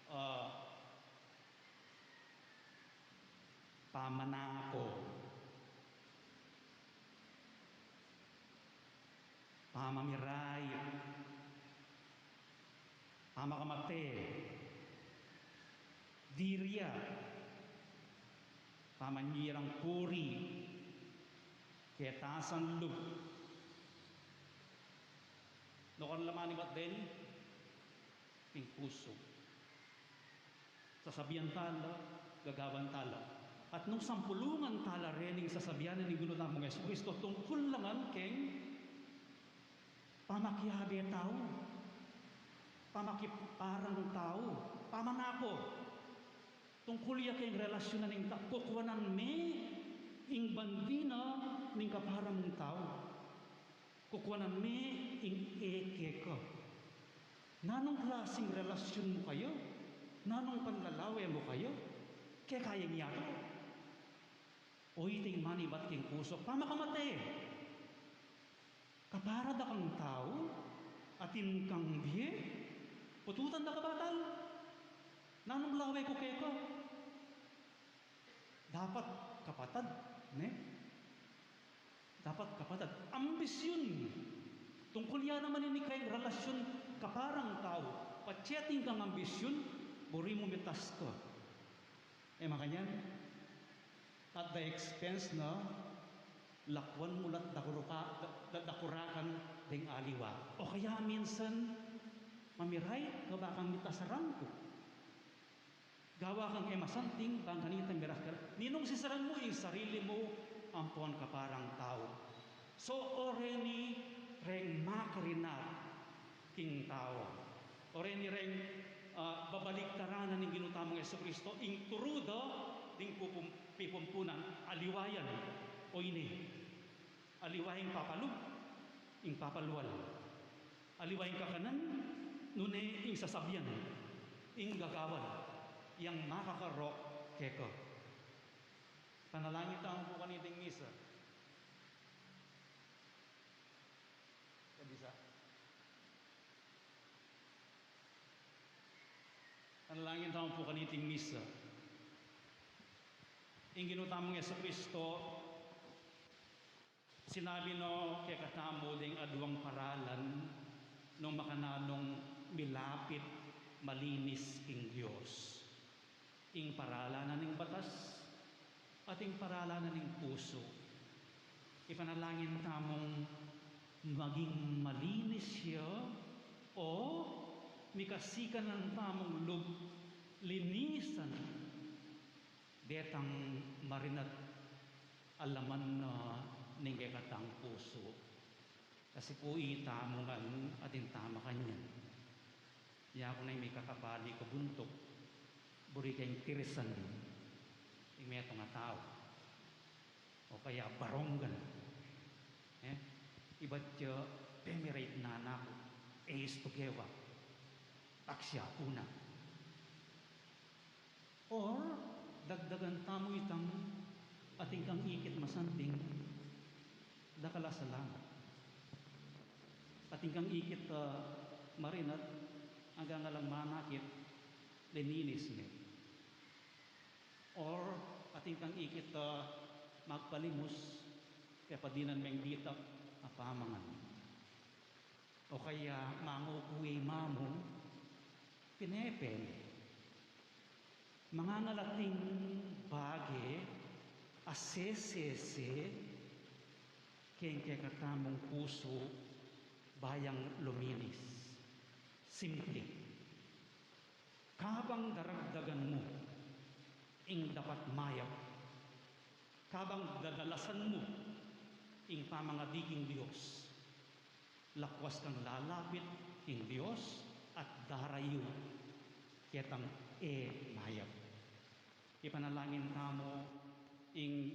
ah, pamanako, pamamirait, pamakamate, diria, pamanyirang puri, ketasan lub. Nuan la manibat deni? King pusu. Sasabian tala, gagawan tala. At nung sampulungan tala rening sasabian na ning Ginu tamung Jesu Kristo, tungkul la ngan keng pamakiabe tau, pamakiparang tau, pamanako. Tungkul ya keng relasyun na ning ta-, kukuanan me ing bandi na ning kaparang tau. Kukuanan me ing e keka. Nanung klasing relasyun mu kaya? Nanung panlalawe mu kaya? Keka yang yatu. O iti ing manibat king pusu, pamakamate. Kapara da kang tau, atin kang bie, pututan da ka batal. Nanung lawe ku keka? Dapat kapatad, ne? Dapat kapatad. Ambisyun. Tungkul ya naman ini keng relasyun kaparang tau. Patse atin kang ambisyun, buri mu mitas ka. E makanyan? At the expense na lakwan mu lat dakuruka-, da-, da-, dakurakan deng aliwa. O kaya minsan, mamiray ka ba kang mitasaran ku? Gawa kang e masanting, bang kanita miras ka, ninung sisaran mu ing sarili mu, ampon kaparang tau. So, oreni reng makarinat king tau. Oreni reng, ah, babaligtaran na ning Ginu tamung Jesucristo, ing turu da ding pupum-, pipumpunan, aliwa yan, o ini. Aliwa ing papalub, ing papalwal. Aliwa ing kakanan, nune ing sasabyan, ing gagawan, yang makakarok keka. Panalangin tamu pu kaniting misa. Kabisa. Panalangin tamu pu kaniting misa. Ing Ginu tamung Jesucristo, sinabi no kekatamu ding aduang paralan nung makananung milapit, malinis king Dios. Ing paralan na ning batas, at ing paralan na ning pusu. Ipanalangin tamung maging malinis ya, o mikasikan tamung lub linisan detang marinat a laman na ning kekatang pusu. Kasi pu itamu ngan atin tama kanyan. Yaku na ing mikakabali kabuntuk, buri keng tirisan ing metung a tau. O kaya baronggan. Eh? Ibat ya, pemirait na naku. Eis tugewa. Aksya ku na. Or, dagdagan tamu itang atin kang ikit masanting, dakal a salamat. Atin kang ikit, ah, marinat, anggang alang manakit, lininis me. Or, atin kang ikit, ah, magpalimus, kaya padinan meng ditak a pamangan. O kaya manguku i mamu, pinepe ne. Mangangalating bage a sesese keng kekatamung pusu ba yang luminis. Simple. Kabang daragdagan mu ing dapat mayap, kabang dadalasan mu ing pamangadi king Dios, lakwas kang lalapit king Dios at darayu ketang e mayap. Ipanalangin tamu ing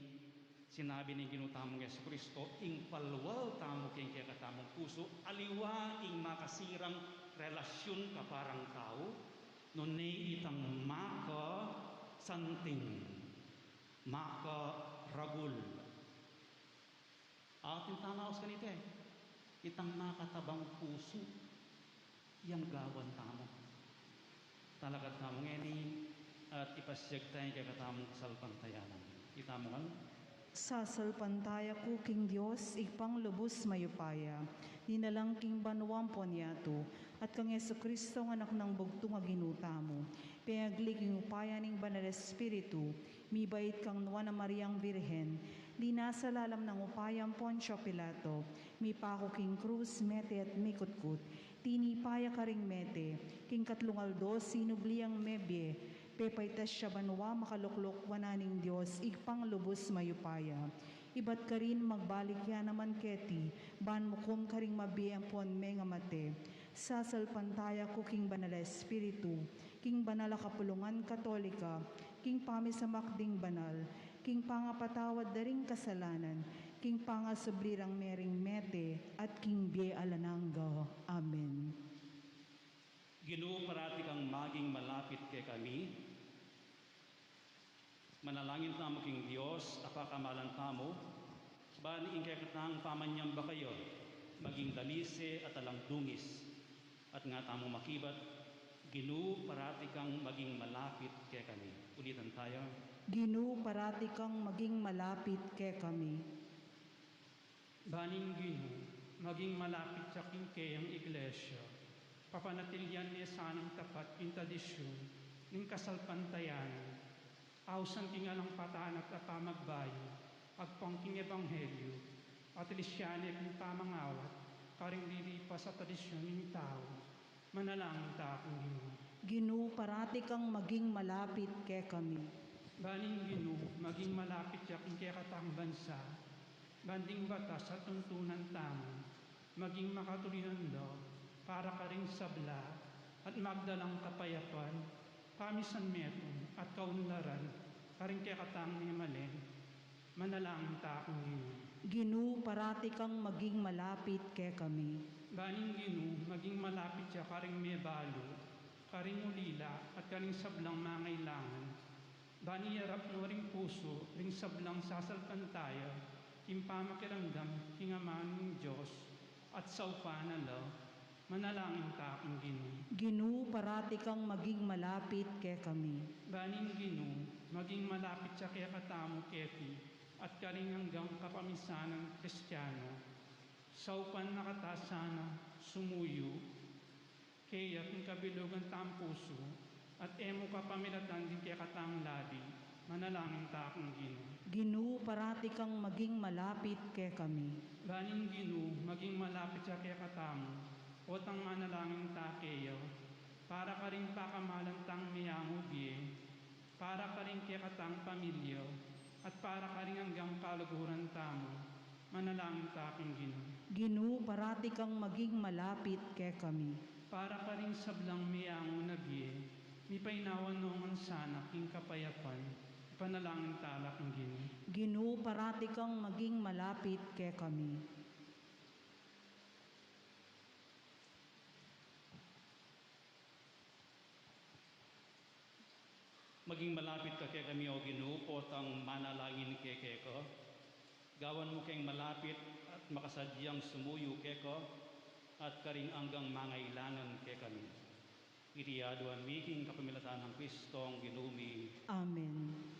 sinabi ning Ginu tamung Jesucristo, ing palwal tamu king kekatamung pusu, aliwa ing makasirang relasyun kaparang tau, nune itang makasanting, makaragul. Atin tanaus kanita, itang makatabang pusu, yang gawan tamu. Talakad tamu ngeni, at ipasyag tamu ing kekatamung kasalpantayanan. Itamu ngan. Sasalpantaya ku king Dios, Ibpang lubus mayupaya, dinalang king banua ampon yatu, at kang Jesucristo, anak nang bugtung a Ginu tamu, pengagli king upaya ning Banal Espiritu, mibait kang Nuan a Mariang Birhen, linasa lalam nang upaya nang Poncio Pilato, mipaku king krus, mete at mikutkut, tinipa ya karing mete, king katlung aldo sinubli yang mebie, pepaitas ya banua, makalukluk wanan ning Dios, Ibpang lubus mayupaya. Ibat karin magbalik ya naman keti, ban mukum karing mabie ampon mengamate. Sasalpantaya ku king Banal a Espiritu, king banal a kapulungan Katolika, king pamisamak ding banal, king pangapatawad da ring kasalanan, king pangasubli rang mering mete, at king bie alang angga. Amen. Ginu, parati kang maging malapit kekami. Manalangin tamu king Dios a pakamalan tamu, ban ing kekatang pamanyamba kaya maging dalise at alang dungis, at nga tamu makibat, Ginu, parati kang maging malapit kekami. Ulitan taya. Ginu, parati kang maging malapit kekami. Ban ing Ginu maging malapit ya king keyang Iglesia, papanatilian ne sanang tapat ing tradisyun ning kasalpantayanan. Ausan king alang patayan at pamagbayu, agpang king ebanghelyu, at lisyan ne king pamangawat, karing lilipas a tradisyun ning tau. Manalangin ta king Ginu. Ginu, parati kang maging malapit kekami. Ban ing Ginu maging malapit ya king kekatang bansa, ban ding batas at tuntunan tamu maging makatuluyan da para karing sabla at magdalang kapayapan, pamisan metung at kaunlaran karing kekatang memalen. Manalangin ta king Ginu. Ginu, parati kang maging malapit kekami. Ban ing Ginu maging malapit ya karing mebalu, karing ulila, at karing sablang mangailangan. Ban iyarap no ring pusu ring sablang sasalpantaya king pamakiramdam king Ama ning Dios at saupan na la. Manalangin ta king Ginu. Ginu, parati kang maging malapit kekami. Ban ing Ginu maging malapit ya kekatamu keti at karing anggang kapamisanan Kristiano, saupan na kata sana sumuyu keya king kabilugan tang pusu, at e mu kapamilatan ding kekatang labi. Manalangin ta king Ginu. Ginu, parati kang maging malapit kekami. Ban ing Ginu maging malapit ya kekatamu, potang manalangin ta keya para karing pakamalan tang meyangu bie, para karing kekatang pamilya, at para karing anggang kaluguran tamu. Manalangin ta king Ginu. Ginu, parati kang maging malapit kekami. Para karing sablang meyangu na bie, mipainawa no ngan sana king kapayapan. Ipanalangin ta la king Ginu. Ginu, parati kang maging malapit kekami. Maging malapit ka kekami, O Ginu, potang manalangin kami keka. Gawan mu keng malapit at makasadyang sumuyu keka at karing anggang mangailangan kekami. Iti aduan mi king kapamilatan nang Kristong Ginu mi. Amen.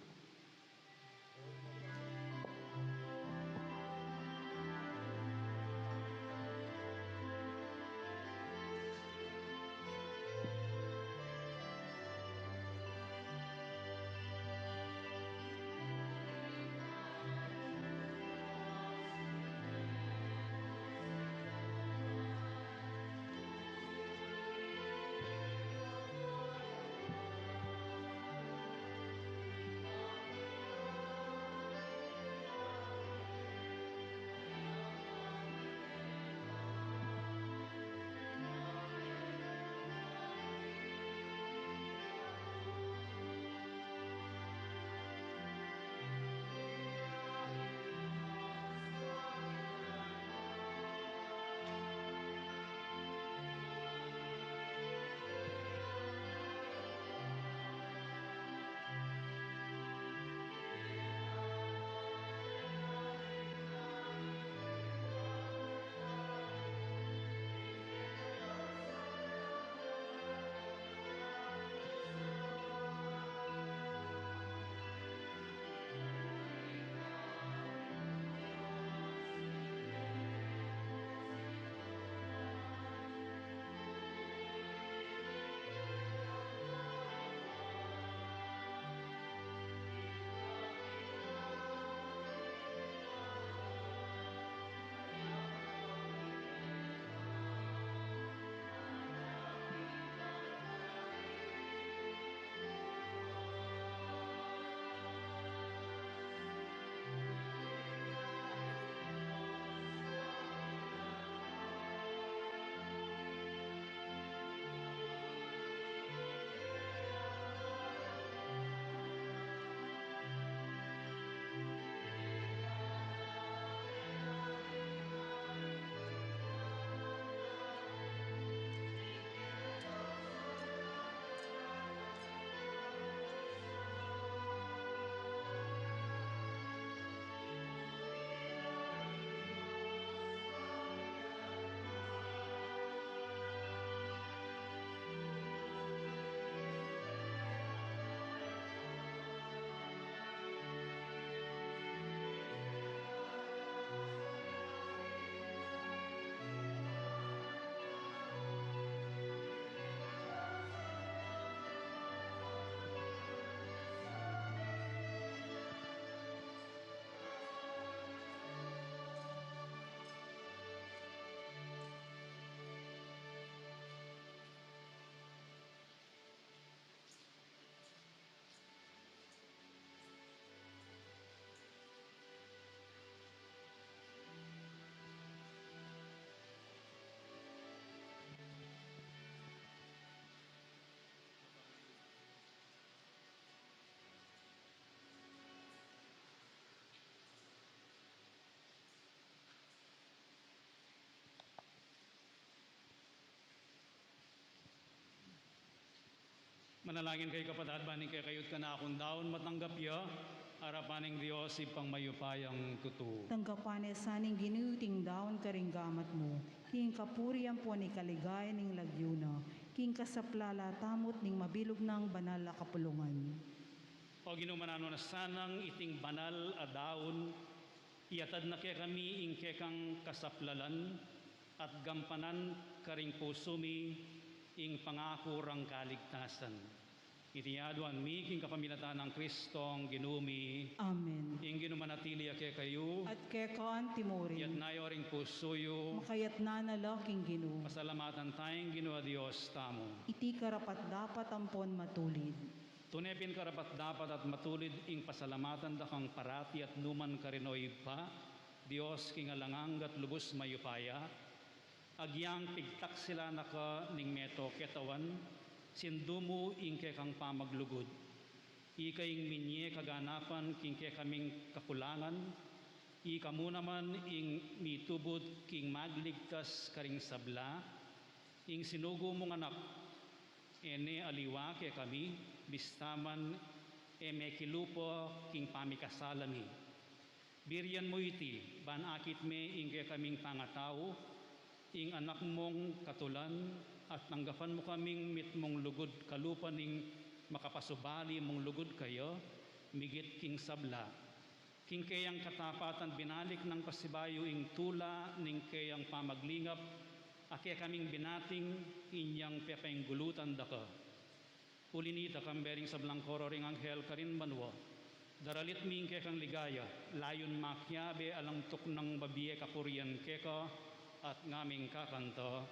Manalangin kayu, kapatad, ban ing kekayu at kanakung daun matanggap ya arapan ning Dios Ibpang mayupayang tutu. Tanggapan na sa ning Ginu iting daun karing gamat mu, king kapurian ampon king kaligayan ning lagyu na, king kasaplalan tamu at ning mabilug nang banal a kapulungan. O Ginu, mananu na sanang iting banal a daun, iatad na kekami ing kekang kasaplalan, at gampanan karing pusu mi ing pangaku rang kaligtasan. Iti aduan mi king kapamilatan nang Kristong Ginu mi. Amen. Ing Ginu manatili ya kekayu. At keka antimurin. Iyatas yu ring pusu yu. Makayatas na la king Ginu. Pasalamatan taya ing Ginu a Dios tamu. Iti karapat-dapat ampon matulid. Tune pin karapat-dapat at matulid ing pasalamatan da kang parati at nukarin man, O Ibpa, Dios king alang angga at lubus mayupaya, agyang pigtaksilan na ka ning meto ketawan, sindu mu ing kekang pamaglugud. Ika ing minie kaganapan king kekaming kakulangan, ika mu naman ing mitubud king magligtas karing sabla, ing sinugu mung Anak, e ne aliwa kekami, bista man e mekilupa king pamikasala mi. Birian mu iti, ban akit me ing kekaming pangatau, ing Anak mung katulan, at tanggapan mu kaming mitmung lugud kalupa ning makapasubali mung lugud kaya, migit king sabla. King keyang katapatan binalik nang pasibayu ing tula ning keyang pamaglingap, a kekaming binating inyang pepainggulutan da ka. Uli nita, kambe ring sablang koro ring anghel karin banua, daralit mi ing kekang ligaya, layun makiabe alang tuknang babie kapurian keka, at ngaming kakanta.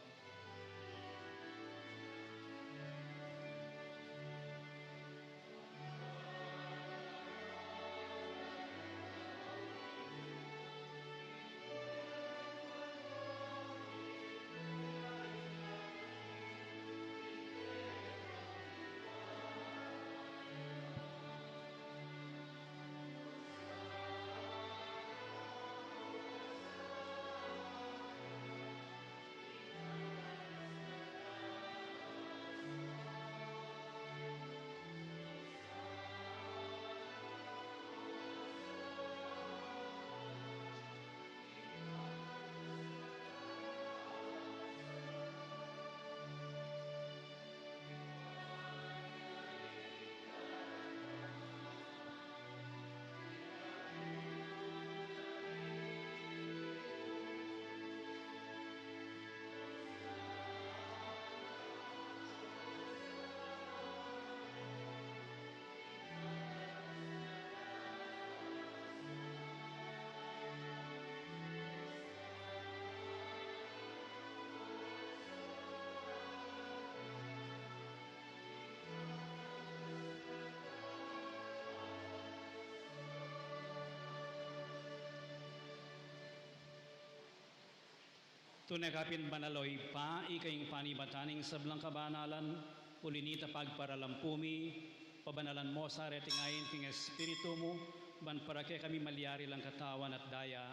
Tune ka pin banal, o Ibpa, ika ing panibatan ning sablang kabanalan, uli nita pagparalan pu mi, pabanalan mo sa reting ain king Espiritu mu, ban para kekami malyari lang katawan at daya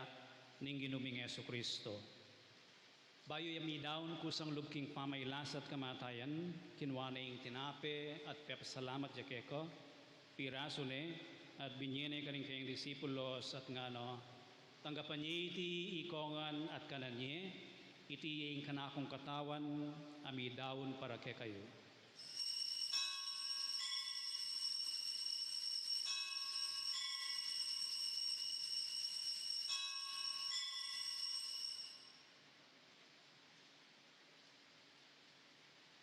ning Ginu ming Jesucristo. Bayu ya midaun kusang lub king pamailas at kamatayan, kinua ne ing tinape at pepasalamat ya keka, pirasu ne, at binie ne karing kayang disipulos, at ngana, tanggapan ye iti ikongan at kanan ye, iti ya ing kanakung katawan a midaun para kekayu.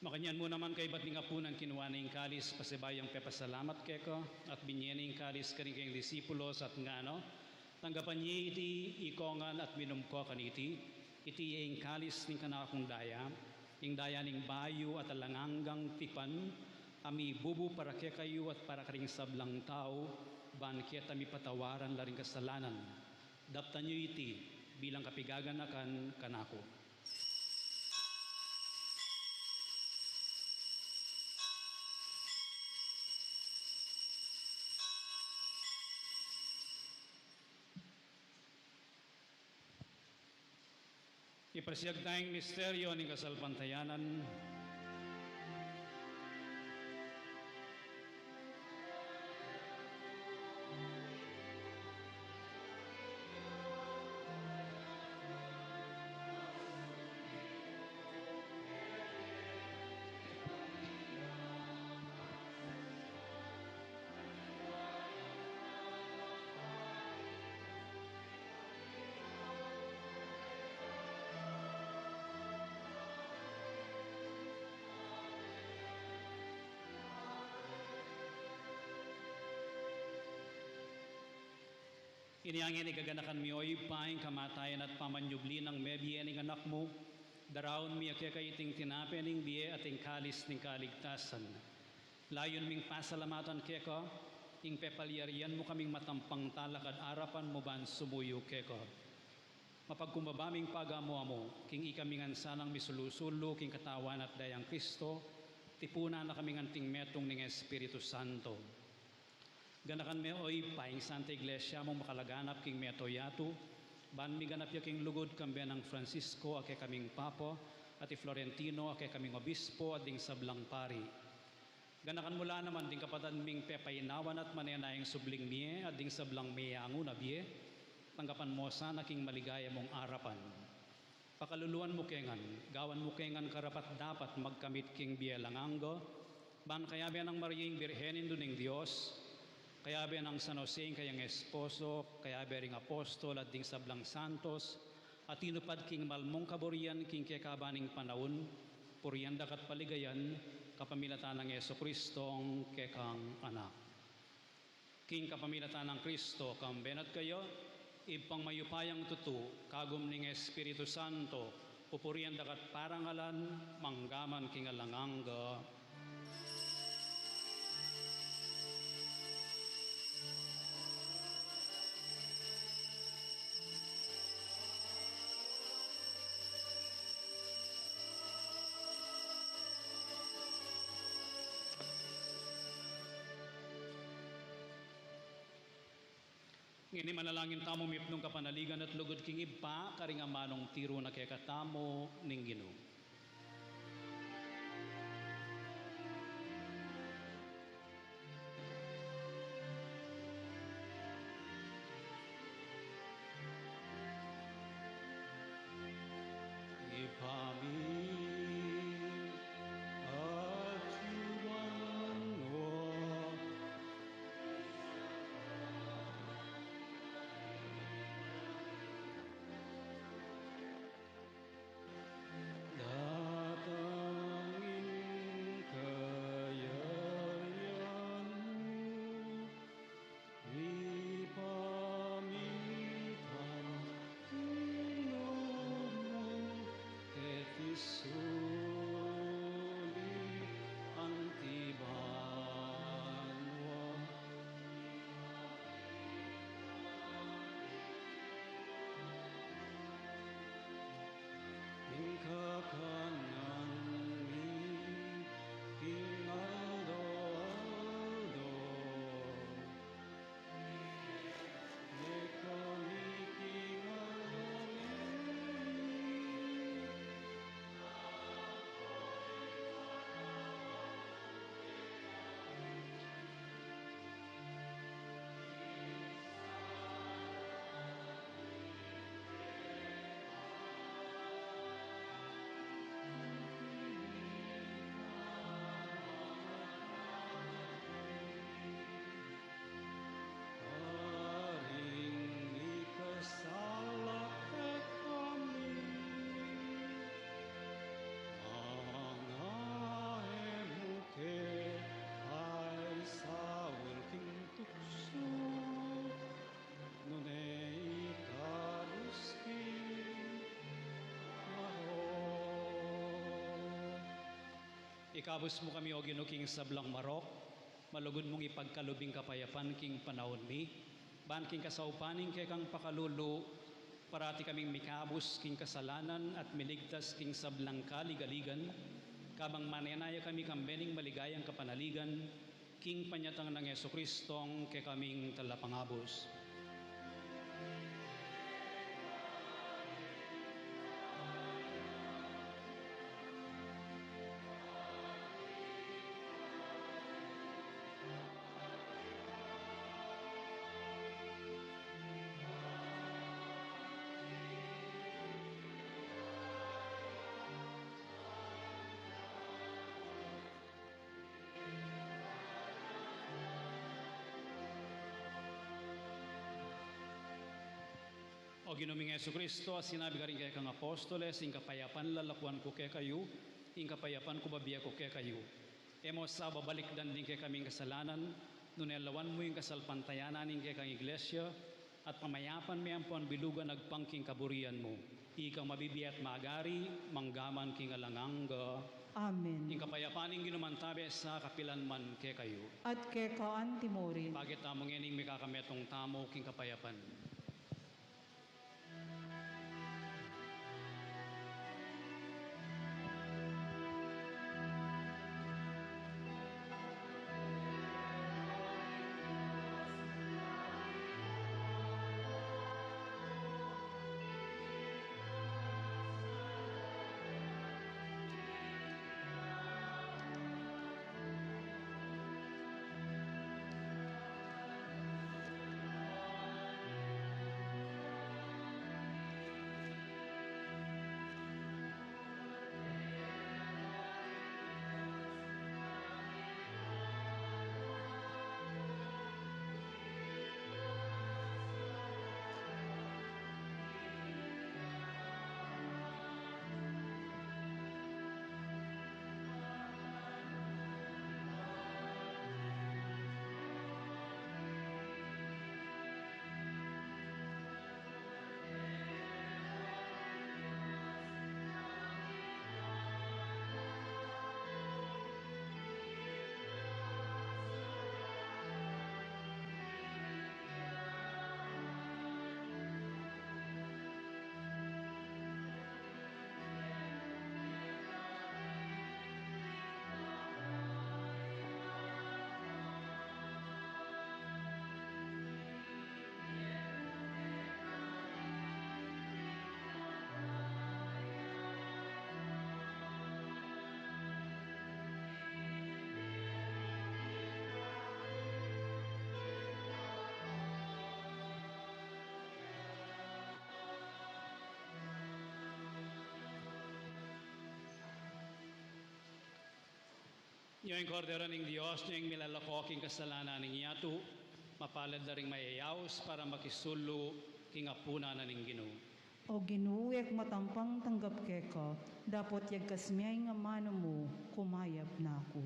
Makanyan mu naman kaybat ning apunan kinua ne ing kalis, pasibayu yang pepasalamat keka, at binie ne ing kalis karing kayang disipulos, at ngana, tanggapan ye iti ikongan at minum ko kaniti, iti ya ing kalis ning kanakung daya, ing daya ning bayu at alang anggang tipan, a mibubu para kekayu at para karing sablang tau, ban keta mipatawaran la ring kasalanan. Daptan yu iti bilang kapigaganakan kanaku. Ipasiag taya ing misteryo ning kasalpantayanan. Inya ngeni gaganakan mi, o Ibpa, ing kamatayan at pamanyubli nang mebie ning Anak mu, daraun mi keka iting tinape ning bie at ing kalis ning kaligtasan. Layun ming pasalamatan keka ing pepalyarian mu kaming matampang talakad arapan mu ban sumuyu keka. Mapagkumbaba ming pagamu-amu king ikami ngan sanang misulu-sulu king Katawan at Dayang Kristo, tipunan na kaming anting metung ning Espiritu Santo. Ganakan me, o Ibpa, ing Santa Iglesia mung makalaganap king mabilug a yatu, ban miganap ya king lugud, kambe nang Francisco a kekaming Papa, at i Florentino a kekaming Obispo, at ding sablang pari. Ganakan mu la naman ding kapatad ming pepainawan at manenayang subling mie, at ding sablang meangu na bie, tanggapan mu sana king maligaya mung arapan. Pakaluluan mu ke ngan, gawan mu ke ngan karapat-dapat magkamit king bie alang angga, ban kayabe nang Maria ing Birhen, Indu ning Dios, kayabe nang San Jose ing kayang esposo, kayabe ring apostol at ding sablang santos, a tinupad king malmung kaburian king kekaban ning panaun, purian da ka at paligayan, kapamilatan nang Jesucristong kekang Anak. King kapamilatan nang Kristo, kambe na at kaya, Ibpang mayupayang tutu, kagum ning Espiritu Santo, pupurian da ka at parangalan, mangga man king alang angga. Ngeni manalangin tamu mipnung kapanaligan at lugud king Ibpa, karing amanung tiru na kekatamu ning Ginu. Ibpa mi, atyu ka banua. Datang ing kayarian mu, mipamintan ing lub mu, keti sulip anti banua. Ing kakanan mi king aldo-aldo, ibie kami king aldo ngeni. Karing mikasala kekami, manga e mu ke paisaul king tuksu, nune ikabus king marok. Ikabus mu kami, O Ginu, king sablang marok, malugud mung ipagkalub ing kapayapan king panaun mi, ban king kasaupan ning kekang pakalulu, parati kaming mikabus king kasalanan at miligtas king sablang kaligaligan, kabang manenaya kami kambe ning maligayang kapanaligan, king panyatang nang Jesucristong kekaming Talapangabus. O Ginu ming Jesucristo, a sinabi karing kekang apostoles, ing kapayapan lalakuan ku kekayu, ing kapayapan ku bibie ku kekayu. E mu sa babalikdan ding kekaming kasalanan, nune lawan mu ing kasalpantayanan ning kekang Iglesia, at pamayapan me ampon bilugan agpang king kaburian mu. Ikang mabibie at magari, mangga man king alang angga. Amen. Ing kapayapan ning Ginu mantabe sa kapilan man kekayu. At keka antimurin. Pakit tamu ngening mikakametung tamu king kapayapan. Nyo ing Kordero ning Dios, nyo ing milalako king kasalanan ning yatu. Mapalad la ring mayayaus para makisulu king apunan na ning Ginu. O Ginu, e ku matampang tanggap keka, dapot yagkas me ing amanu mu, kumayap na ku.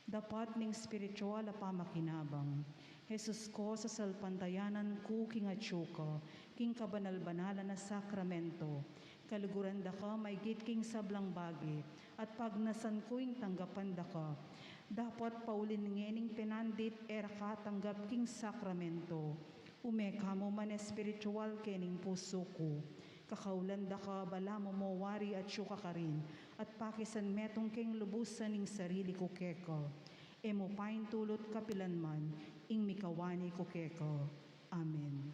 Dapat ning espiritual a pamakinabang. Jesus ko, sasalpantayanan ku king atsu ka, king kabanal-banalan a sakramento. Kaluguran da ka maigit king sablang bage, at pagnasan ku ing tanggapan da ka. Dapot pauli ngening penandit e ra ka tanggap king sakramento. Ume ka mu man espiritual kening pusu ku. Kakaulan da ka balamu mo wari atsu ka karin, at pakisan metung keng lubusan ing sarili ku keka. E mu paintulut kapilan man ing mikawani ku keka. Amen.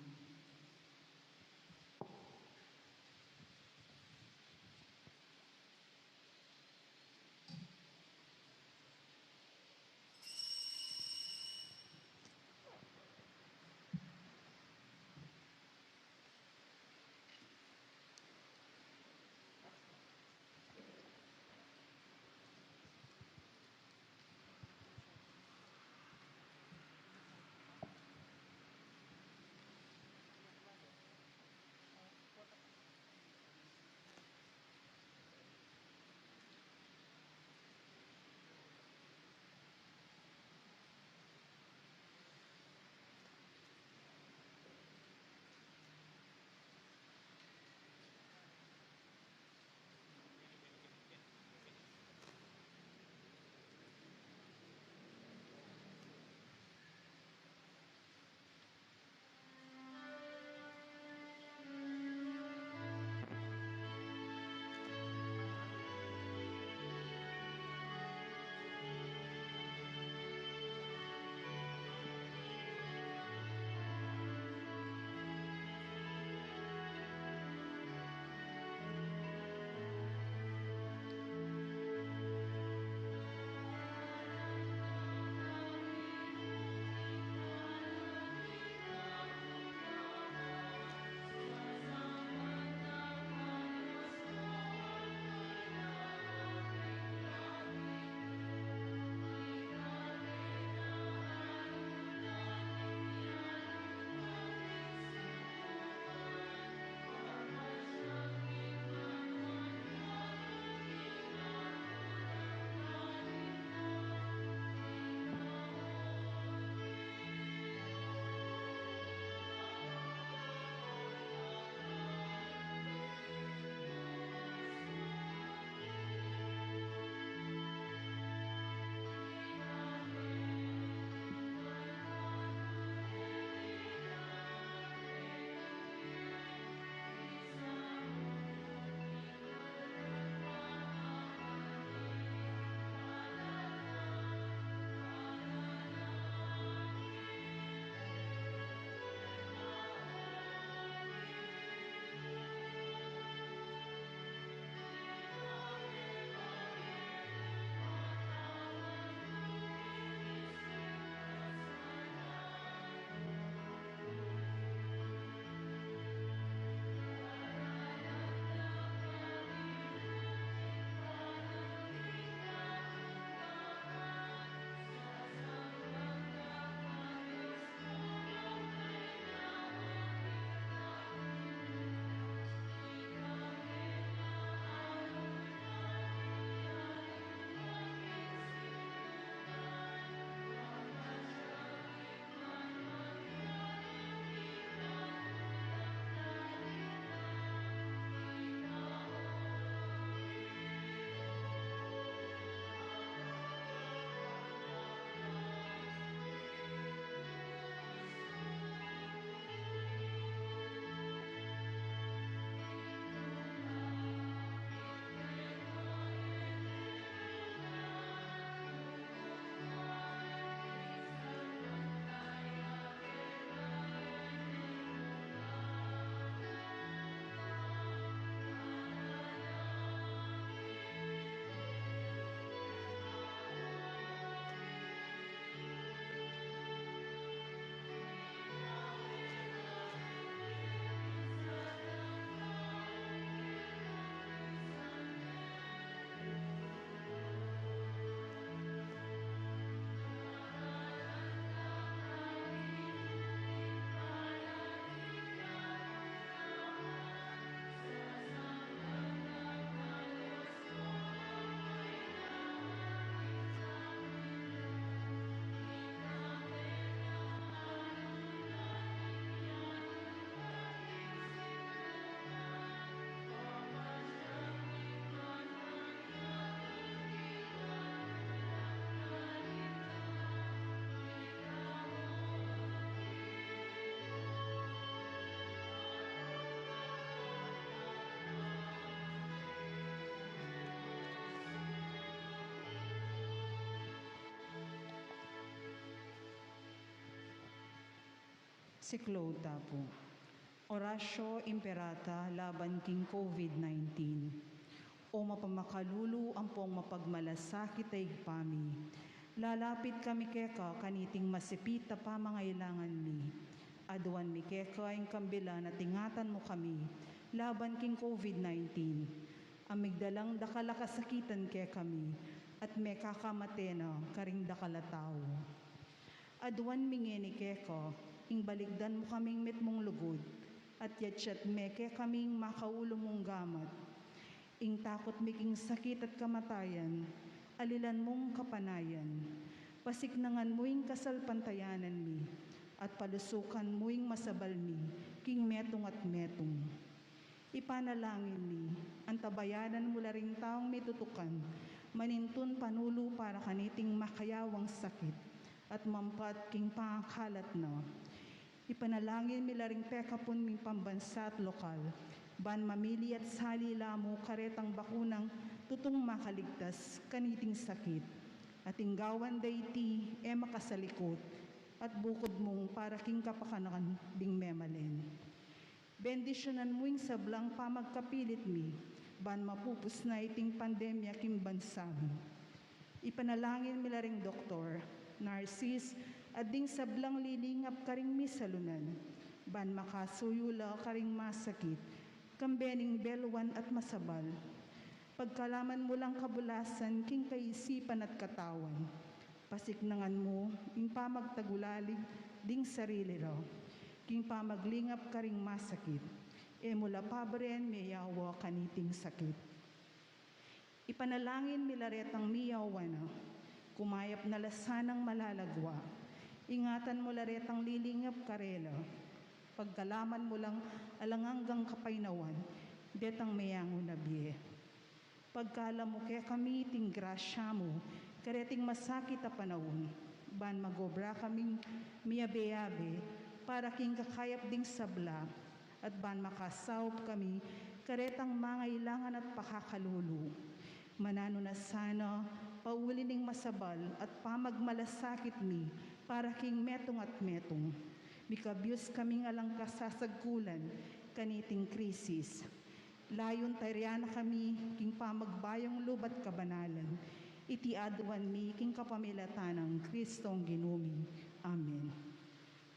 Siklaud ta pu. Oratio Imperata laban king COVID nineteen. O mapamakalulu ampong mapagmalasakit a Ibpa mi, lalapit kami keka kaniting masipit a pamangailangan mi. Aduan mi keka ing kambilan at ingatan mu kami laban king COVID nineteen. A migdalang dakal a kasakitan kekami at mekakamate na karing dakal a tau. Aduan mi ngeni keka ing balikdan mu kaming mitmung lugud, at yatyat me kekaming makaulu mung gamat. Ing takut mi king sakit at kamatayan, alilan mung kapanayan. Pasiknangan mu ing kasalpantayanan mi, at palusukan mu ing masabal mi king metung at metung. Ipanalangin mi, antabayanan mu la ring taung mitutukan manintun panulu para kaniting makayawang sakit at mampat king pangakalat na. Ipanalangin mi la ring pekapun ming pambansa at lokal, ban mamili at sali la mu karetang bakunang tutung makaligtas kaniting sakit. At ing gawan da iti e makasalikut at bukud mung para king kapakanan ding memalen. Bendisyunan mu ing sablang pamagkapilit mi, ban mapupus na iting pandemya king bansa mi. Ipanalangin mi la ring doktor, narsis, at ding sablang lilingap karing misalunan, ban makasuyu la karing masakit, kambe ning beluan at masabal. Pagkalaman mu lang kabulasan king kaisipan at katawan. Pasiknangan mu ing pamagtagulaling ding sarili ra king pamaglingap karing masakit. E mu la pabaran meyawa kaniting sakit. Ipanalangin mi la retang miyawa na, kumayap na la sanang malalagwa. Ingatan mu la retang lilingap karela. Pagkalaman mu lang alang anggang kapaynawan detang meyangu na bie. Pagkalam mu kekami iting grasya mu kareting masakit a panaun, ban magobra kaming miyabe-yabe para king kakayap ding sabla, at ban makasaup kami karetang mangailangan at pakakalulu. Mananu na sana, pauli ning masabal at pamagmalasakit mi para king metung at metung. Mikabyus kaming alang kasasagkulan kaniting krisis. Layun tarian na kami king pamagbayung lub at kabanalan. Iti aduan mi king kapamilatan nang Kristong Ginu mi. Amen.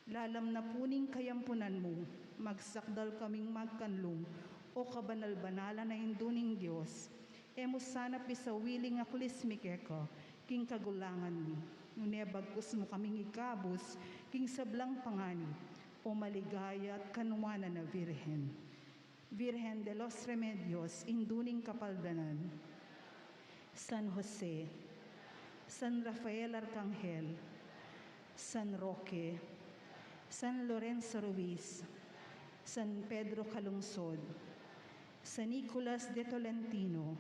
Lalam na pu ning kayampunan mu, magsakdal kaming magkanlung, o kabanal-banalan a Indu ning Dios. E mu sana pisawili ing aklis mi keka king kagulangan mi, nune bagkus mu kaming ikabus king sablang panganib, o maligaya at kanwanan a Virgen. Virgen de los Remedios, Indu ning Kapaldanan, San Jose, San Rafael Arcangel, San Roque, San Lorenzo Ruiz, San Pedro Calungsod, San Nicolas de Tolentino,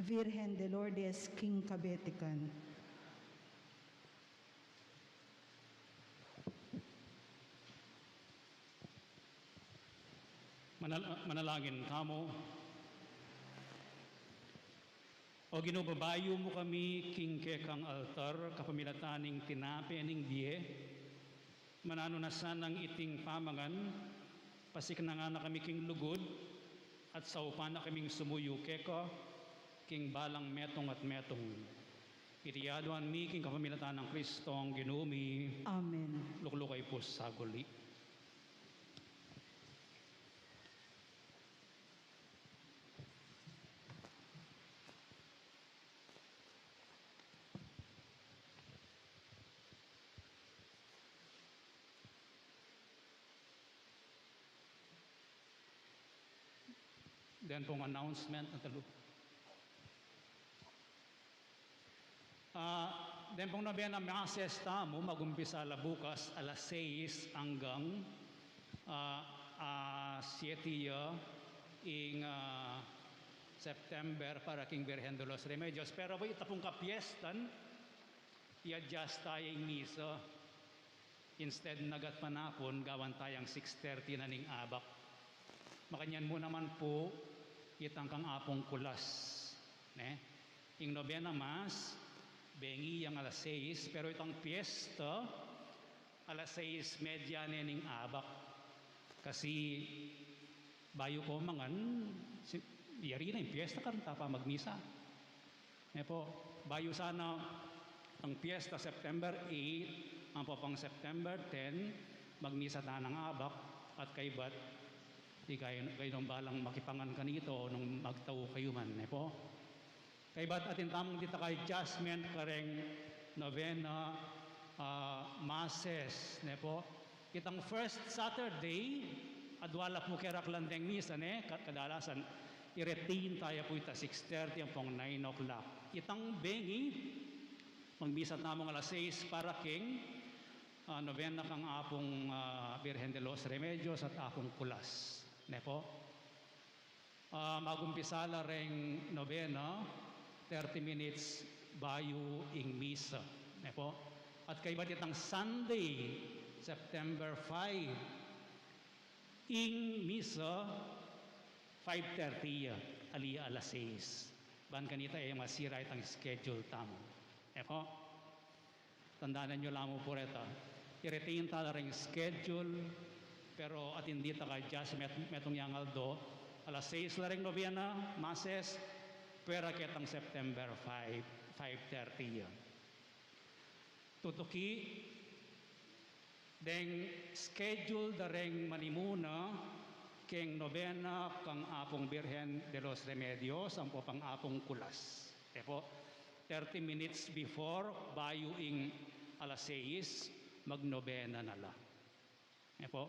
Virgen de Lourdes king Kabetikan. Manal-, manalangin tamu. O Ginu, babayu mu kami king kekang altar kapamilatan ning tinape ning bie. Mananu na sanang iting pamangan, pasiknangan na kami king lugud, at saupan na kaming sumuyu keka king balang metung at metung. Iti aduan mi king kapamilatan nang Kristong Ginu mi. Amen. Lukluk kayu pu sa guli. Den pung announcement na talu. Ah, den pung nobena masses tamu, mag-umpisa la bukas alas sais anggang, ah, ah, siete ya ing, ah, September para king Virgen de los Remedios. Pero ita pung kapiestan, i-adjust taya ing misa. Instead na gatpanapun, gawan tayang six thirty na ning abak. Makanyan mu naman pu itang kang Apung Kulas, ne? Ing nobena mass, bengi yang alas sais, pero itang piesta, alas sais medya ne ning abak. Kasi bayu ko mangan, si, yari na ing piyesta, karin ta pa magmisa. Ne po, bayu sana itang piyesta September eight, ampo pang September ten, magmisa ta nang abak, at kaybat, di kayu, kayu nung balang makipangan kanito nung magtau kayu man, ne po. Kaybat atin tamung dita ka adjustment kareng novena, ah, masses, ne po. Itang first Saturday, adwa la pu keraklan deng misa, ne, ka-, kadalasan, i-retain ta ya pu ita six thirty ampong nine o'clock. Itang bengi, magmisa tamung alas sais para keng, ah, novena kang Apung, ah, Birhen de los Remedios at Apung Kulas, ne po. Ah, magumpisa la reng novena, thirty minutes bayu ing misa, ne po. At kaybat itang Sunday, September five, ing misa, five thirty ya, ali alas sais. Ban kanita e masira itang schedule tamu, ne po. Tandanan yu la mu pu reta. I-retain ta la reng schedule, pero atin dita ka adjustment, metung yang aldo, alas sais la reng novena, masses, pwera ketang September five, five thirty ya. Tutuki, deng schedule da reng manimuna keng novena kang Apung Birhen de los Remedios ampo pang Apung Kulas. E po, thirty minutes before, bayu ing alas sais, magnobena na la. E po,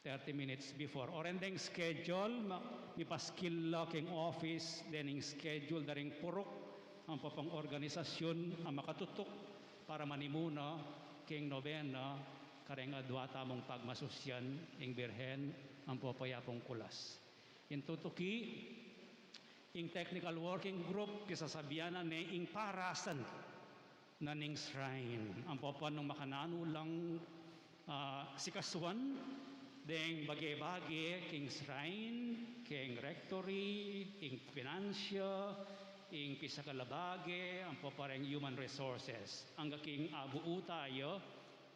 thirty minutes before. O ren deng schedule, ma-, mipaskil la keng office, deng schedule da ring puruk ampo pang organisasyun a makatutuk para manimuna keng novena kareng adwa tamung pagmasusyan ing Birhen ampo pang Apung Kulas. Ing tutuki, ing technical working group, pisasabian na ne ing parasan na ning shrine. Ampo pa nung makananu lang, ah, sikasuan, deng bage-bage king shrine, king rectory, ing finansya, ing physical a bage, ampo pa reng human resources. Angga king abuutan ya,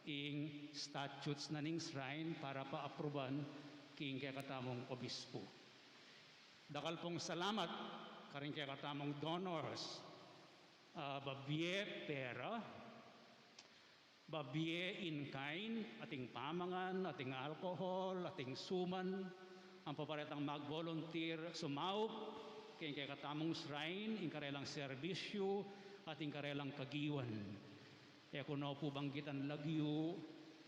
ing statutes na ning shrine para paapruban king kekatamung obispu. Dakal pung salamat karing kekatamung donors, ah, babie pera, babie in kind, ating pamangan, ating alcohol, ating suman, ampo pa retang mag-volunteer, sumaup, king kekatamung shrine, ing karelang serbisyu, at ing karelang kagiwan. E ku na pu banggitan lagyu,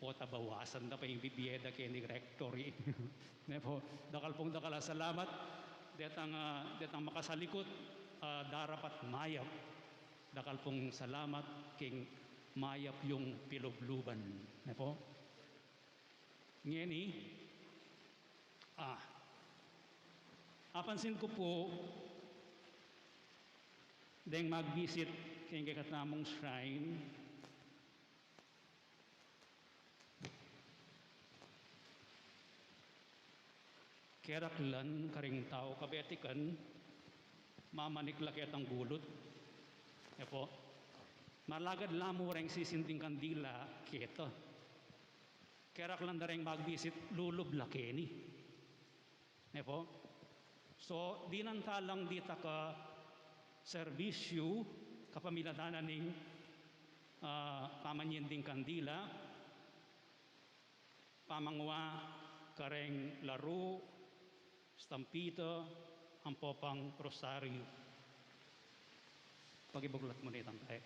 o tabawasan da pa ing bibie da keni rectory. Ne po, dakal pung dakal a salamat, detang, ah, detang makasalikut, ah, darapat mayap. Dakal pung salamat king mayap yung pilubluban. Ne po? Ngeni, ah, apansin ku pu, deng mag-visit keng kekatamung shrine, keraklan karing tau kabetikan, mamanik la ketang gulut. E po, malagad la mu reng sisinding kandila keta. Keraklan da reng mag-visit, lulub la keni. Ne po? So, dinan ta lang dita ka serbisyu, kapamilatan na ning, ah, pamanyinding kandila, pamangwa kareng laru, stampita, ampo pang rosaryu. Pakibuklat mu ne itang kai.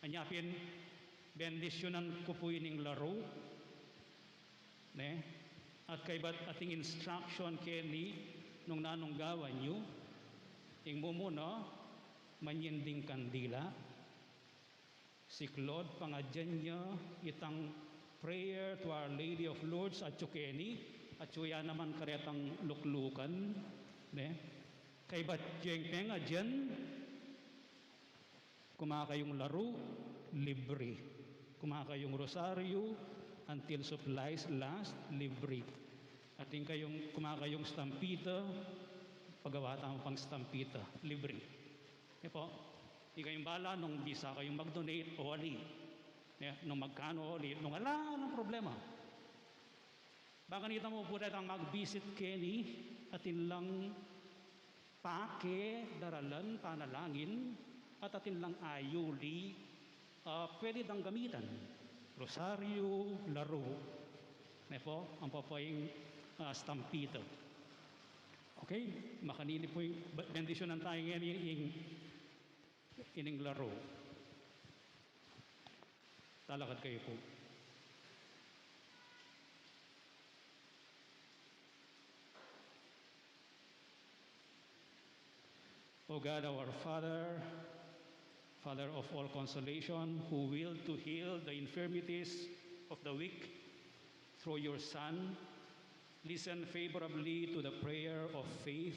Anya pin, bendisyunan ku pu ining laru, ne? At kaybat ating instruction keni nung nanung gawan yu, ing mumuna, manyinding kandila, siklaud pangadyan ya itang Prayer to Our Lady of Lourdes, atyu keni, atyu ya naman karetang luklukan, ne? Kaybat yu ing pengadyan, kumakayung laru, libre. Kumakayung rosaryu, until supplies last, libre. At ing kayung, kumakayung stampita, pagawa tamu pang stampita, libre. E po, ikayung bala nung bisa kayung mag-donate o ali. Ne, nung magkanu, nung ala lang problema. Bang kanita mu pu detang mag-visit keni, atin lang pake, daralan, panalangin, at atin lang ayuli, ah, pwede dang gamitan. Rosaryo, laro. Ne pu, ampo pu ing, ah, stampita. Okay, makanini pu ing, be-, bendisyunan tayu ngeni ing, ining laro. Talakad kayu pu. O God, our Father, Father of all consolation, who willed to heal the infirmities of the weak through your Son, listen favorably to the prayer of faith.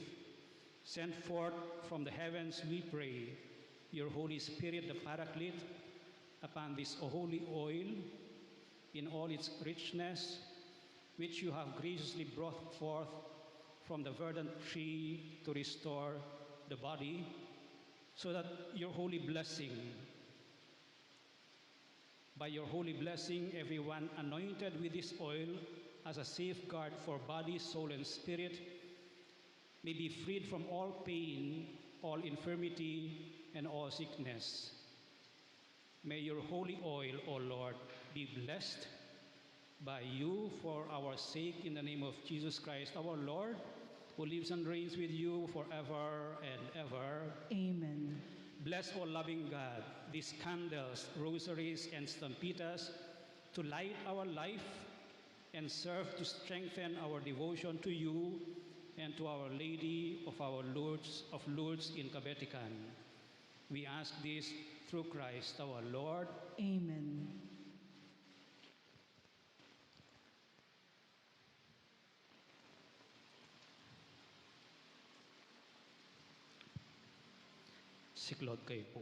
Send forth from the heavens, we pray, your Holy Spirit, the Paraclete, upon this holy oil in all its richness, which you have graciously brought forth from the verdant tree to restore the body, so that your holy blessing, by your holy blessing, everyone anointed with this oil as a safeguard for body, soul, and spirit, may be freed from all pain, all infirmity, and all sickness. May your holy oil, O Lord, be blessed by you for our sake, in the name of Jesus Christ our Lord, who lives and reigns with you forever and ever. Amen. Bless, O loving God, these candles, rosaries, and stampitas to light our life and serve to strengthen our devotion to you and to Our Lady of our Lourdes, of Lourdes in Kabetican. We ask this through Christ our Lord. Amen. Siklaud kayu pu.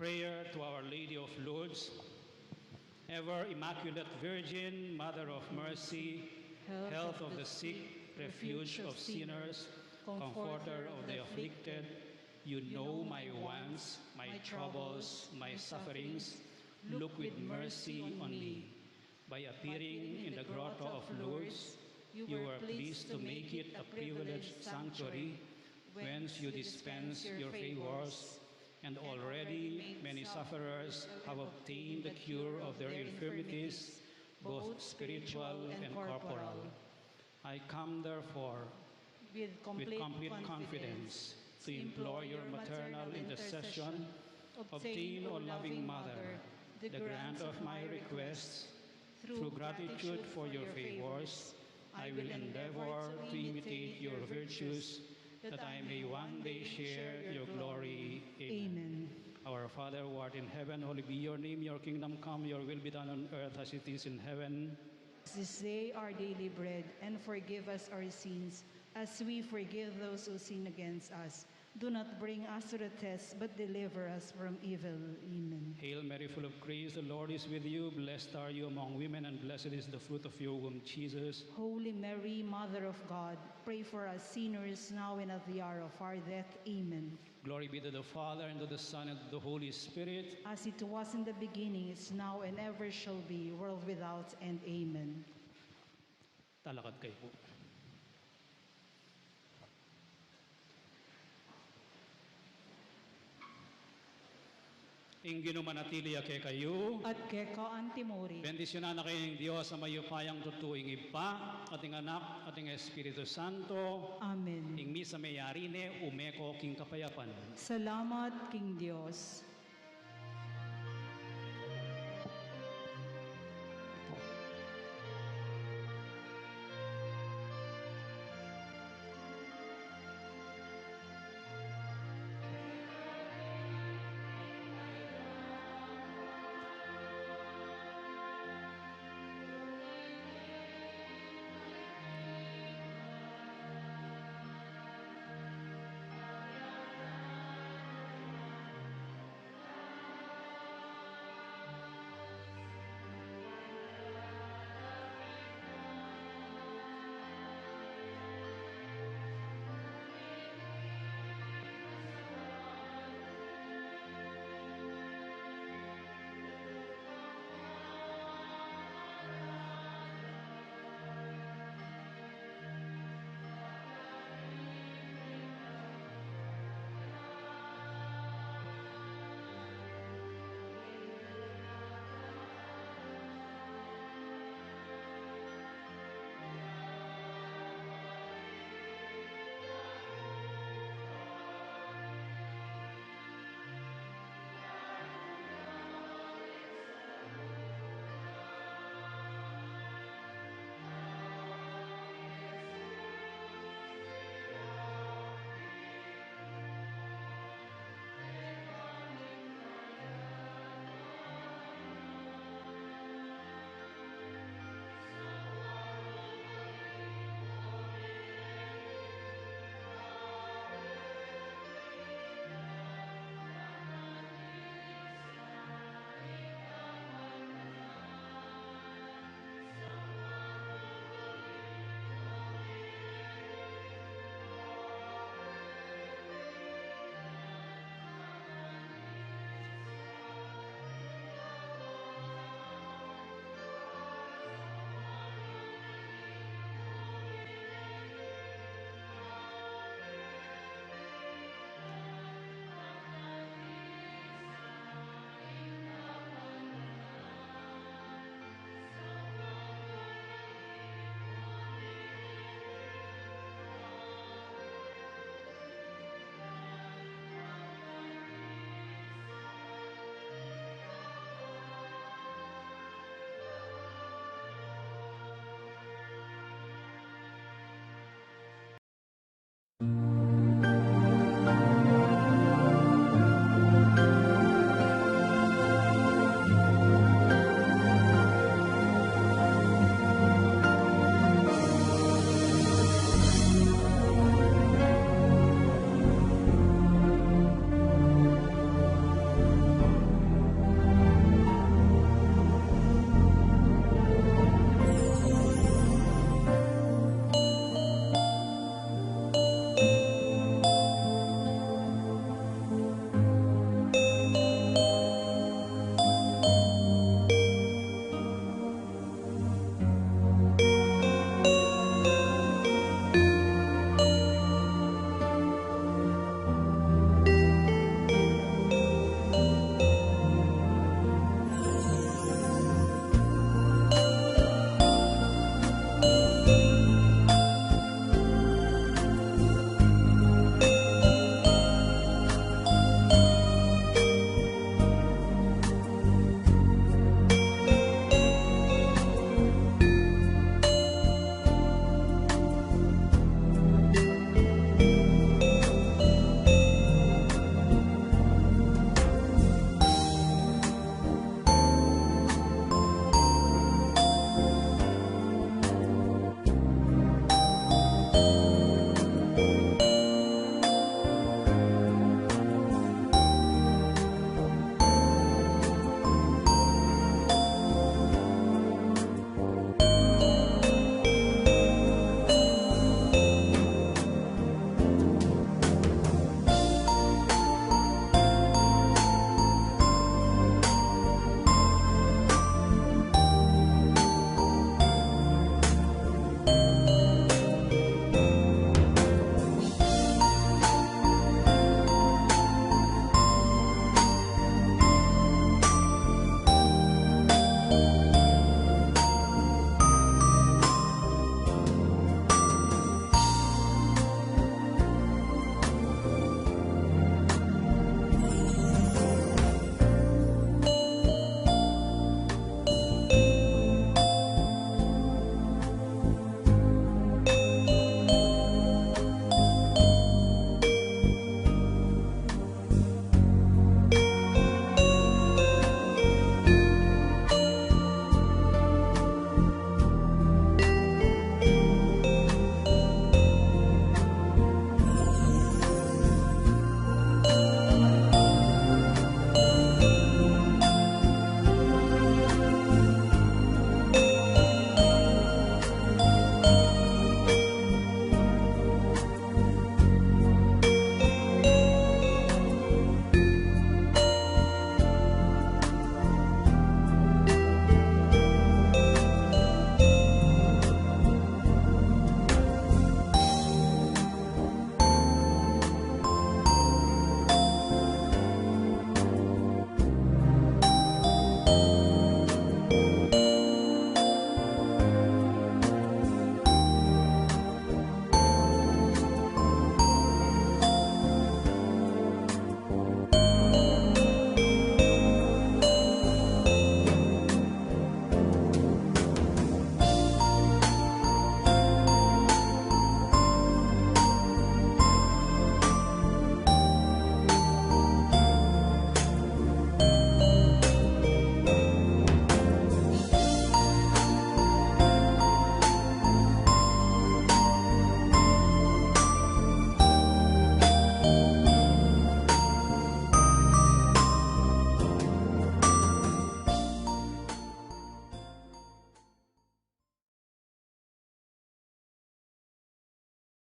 Prayer to Our Lady of Lourdes. Ever Immaculate Virgin, Mother of Mercy, Health of the sick, Refuge of sinners, Comforter of the afflicted, you know my wants, my troubles, my sufferings. Look with mercy on me. By appearing in the Grotto of Lourdes, you were pleased to make it a privileged sanctuary, whence you dispense your favors, and already many sufferers have obtained the cure of their infirmities, both spiritual and corporal. I come, therefore, with complete confidence to implore your maternal intercession. Obtain, O loving Mother, the grant of my requests. Through gratitude for your favors, I will endeavor to imitate your virtues, that I may one day share your glory. Amen. Our Father, who art in heaven, hallowed be your name. Your kingdom come, your will be done on earth as it is in heaven. This day our daily bread, and forgive us our sins, as we forgive those who sin against us. Do not bring us to the test, but deliver us from evil. Amen. Hail Mary, full of grace, the Lord is with you. Blessed are you among women, and blessed is the fruit of your womb, Jesus. Holy Mary, Mother of God, pray for us sinners, now and at the hour of our death. Amen. Glory be to the Father, and to the Son, and to the Holy Spirit. As it was in the beginning, is now, and ever shall be, world without end. Amen. Talakad kayu pu. Ing Ginu manatili ya kekayu. At keka antimurin. Bendisyunan na kayu ning Dios a mayupayang tutu, ing Ibpa, at ing Anak, at ing Espiritu Santo. Amen. Ing misa meyari ne, ume ko king kapayapan. Salamat king Dios.